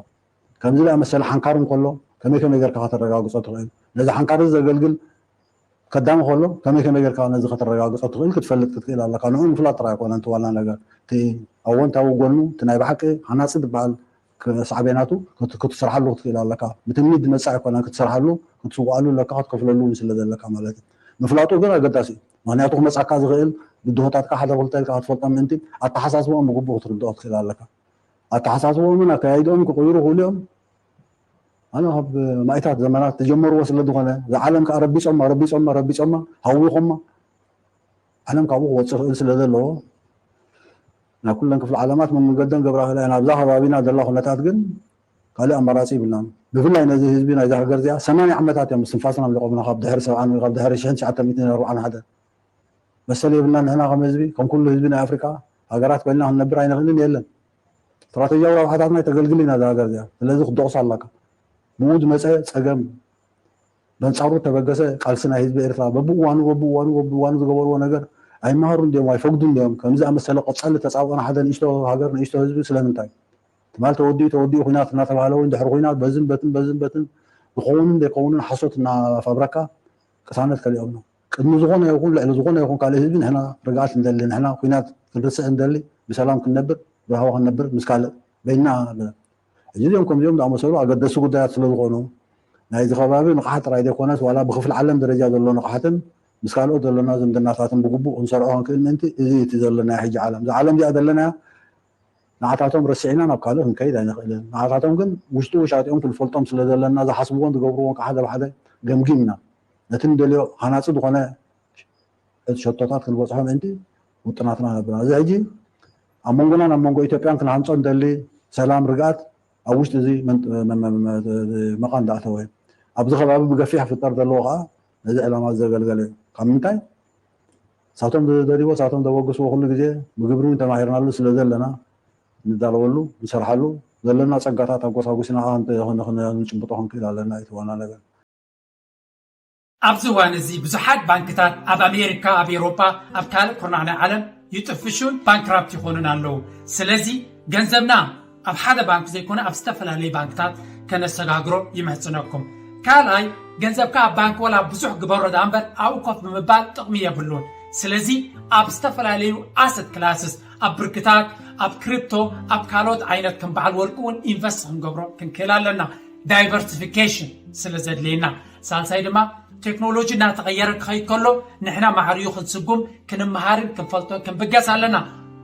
ከምዚ ዝኣመሰለ ሓንካር እንከሎ ከመይ ከመይ ጌርካ ከተረጋግፆ ትኽእል? ነዚ ሓንካር እዚ ዘገልግል ከዳሚ ከሎ ከመይ ከመይ ጌርካ ነዚ ከተረጋግፆ ትኽእል ክትፈልጥ ክትክእል ኣለካ። ንኡ ምፍላጥ ጥራይ ኣይኮነን እቲ ዋና ነገር። እቲ ኣወንታዊ ጎኑ እቲ ናይ ብሓቂ ሃናፂ ዝበሃል ሳዕቤናቱ ክትስርሓሉ ክትክእል ኣለካ። ብትምኒት ዝመፅእ ኣይኮነን ክትሰርሓሉ ክትስዋኣሉ ኣለካ ክትከፍለሉ እውን ስለ ዘለካ ማለት እዩ። ምፍላጡ ግን ኣገዳሲ እዩ። ምክንያቱ ክመፃካ ዝኽእል ብድሆታትካ ሓደ ክልተ ኢልካ ክትፈልጦም ምእንቲ ኣተሓሳስቦኦም ብግቡእ ክትርድኦ ክትክእል ኣለካ። ኣተሓሳስቦምን ኣካያይድኦም ክቕይሩ ክእሉ እዮም። ኣነ ካብ ማይታት ዘመናት ተጀመርዎ ስለ ዝኾነ እዛ ዓለም ከዓ ረቢፆማ ረቢፆማ ረቢፆማ ሃዊኾማ ዓለም ካብኡ ክወፅእ ክእል ስለ ዘለዎ ናብ ኩለን ክፍለ ዓለማት መመንገደን ገብራ ክእላ እየን። ኣብዛ ከባቢና ዘላ ኩነታት ግን ካልእ ኣማራፂ ይብልናን። ብፍላይ ነዚ ህዝቢ ናይዛ ሃገር እዚኣ ሰማንያ ዓመታት እዮም ምስትንፋሶም ኣምሊቖምና፣ ካብ ድሕሪ ሰብዓን ወይ ካብ ድሕሪ ሽሕን ትሽዓተ ሚእትን ኣርብዓን ሓደን። መሰል የብልና ንሕና ከም ህዝቢ፣ ከም ኩሉ ህዝቢ ናይ ኣፍሪካ ሃገራት ኮይንና ክንነብር ኣይንኽእልን። የለን፣ ስትራተጂያዊ ረብሓታትና የተገልግል ኢና እዛ ሃገር እዚኣ። ስለዚ ክትደቑስ ኣላካ። ብኡ ዝመፀ ፀገም በንፃሩ ተበገሰ ቃልሲ ናይ ህዝቢ ኤርትራ በብእዋኑ በብእዋኑ በብእዋኑ ዝገበርዎ ነገር ኣይመሃሩ እንዲዮም፣ ኣይፈግዱ እንዲዮም። ከምዚ ኣመሰለ ቀፀሊ ተፃብኦና ሓደ ንእሽቶ ሃገር ንእሽቶ ህዝቢ ስለምንታይ? ትማል ተወዲኡ ተወዲኡ ኩናት እናተባህለ እውን ድሕሪ ኩናት በዝን በትን በዝን በትን ዝኸውንን ዘይከውንን ሓሶት እናፋብረካ ቅሳነት ከሊኦም ነው። ቅድሚ ዝኾነ ይኹን ልዕሊ ዝኾነ ይኹን ካልእ ህዝቢ ንሕና ርግኣት እንደሊ፣ ንሕና ኩናት ክንርስዕ እንደሊ፣ ብሰላም ክንነብር፣ ብራህዋ ክንነብር ምስ ካልእ በይና ኣለና። ሕጂ እዚኦም ከምዚኦም ዝኣመሰሉ ኣገደስቲ ጉዳያት ስለ ዝኾኑ ናይዚ ከባቢ ንቕሓት ጥራይ ዘይኮነስ ዋላ ብክፍሊ ዓለም ደረጃ ዘሎ ንቕሓትን ምስ ካልኦት ዘለና ዝምድናታትን ብግቡእ ክንሰርዖ ክንክእል ምእንቲ እዚ እቲ ዘለና ሕጂ ዓለም። እዛ ዓለም እዚኣ ዘለና ንዓታቶም ረሲዕና ናብ ካልእ ክንከይድ ኣይንኽእልን። ንዓታቶም ግን ውሽጡ ውሻጢኦም ክንፈልጦም ስለ ዘለና ዝሓስብዎን ዝገብርዎን ከዓ ሓደ ብሓደ ገምጊምና ነቲ ንደልዮ ሃናፂ ዝኾነ ሸቶታት ክንበፅሖ ምእንቲ ውጥናትና ነብና። እዚ ሕጂ ኣብ መንጎናን ኣብ መንጎ ኢትዮጵያን ክንሃንፆ እንደሊ ሰላም፣ ርግኣት ኣብ ውሽጢ እዚ መን- መ- መ- መ- መቓን ዝኣተወ ኣብዚ ከባቢ ብገፊሕ ክፍጠር ዘለዎ ከዓ ነዚ ዕላማ ዘገልገለ እዩ። ካብ ምንታይ ሳቶም ዝደልይዎ ሳቶም ዘበግስዎ ኩሉ ግዜ ብግብሪ እውን ተማሂርናሉ ስለ ዘለና ንዳለወሉ ንሰርሓሉ ዘለና ፀጋታት ኣጎሳጉስና ከዓ ንተ- ንክነ- ንጭብጦ ክንክእል ኣለና እዩ እቲ ዋና ነገር። ኣብዚ እዋን እዚ ብዙሓት ባንክታት ኣብ ኣሜሪካ፣ ኣብ ኤውሮጳ፣ ኣብ ካልእ ኩርናዕ ናይ ዓለም ይጥፍሹን ባንክራፕት ይኾኑን ኣለዉ። ስለዚ ገንዘብና ኣብ ሓደ ባንክ ዘይኮነ ኣብ ዝተፈላለዩ ባንክታት ከነሰጋግሮ ይምሕጽነኩም። ካልኣይ ገንዘብካ ኣብ ባንክ ወላ ብዙሕ ግበሮ ደኣ እምበር ኣብኡ ኮፍ ብምባል ጥቕሚ የብሉን። ስለዚ ኣብ ዝተፈላለዩ ኣሰት ክላስስ ኣብ ብርክታት ኣብ ክሪፕቶ ኣብ ካልኦት ዓይነት ከም በዓል ወርቂ እውን ኢንቨስት ክንገብሮ ክንክእል ኣለና። ዳይቨርሲፊኬሽን ስለ ዘድልየና። ሳልሳይ ድማ ቴክኖሎጂ እናተቐየረ ክኸይድ ከሎ ንሕና ማዕሪኡ ክንስጉም ክንመሃርን ክንፈልጦን ክንብገስ ኣለና።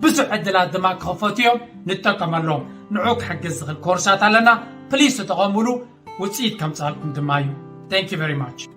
ብዙሕ ዕድላት ድማ ክኸፈቱ እዮም፣ ንጠቀመሎም። ንዑ ክሕግዝ ዝኽእል ኮርሳት ኣለና። ፕሊስ ተጠቐሙሉ፣ ውፅኢት ከምፅኣልኩም ድማ እዩ። Thank you very much።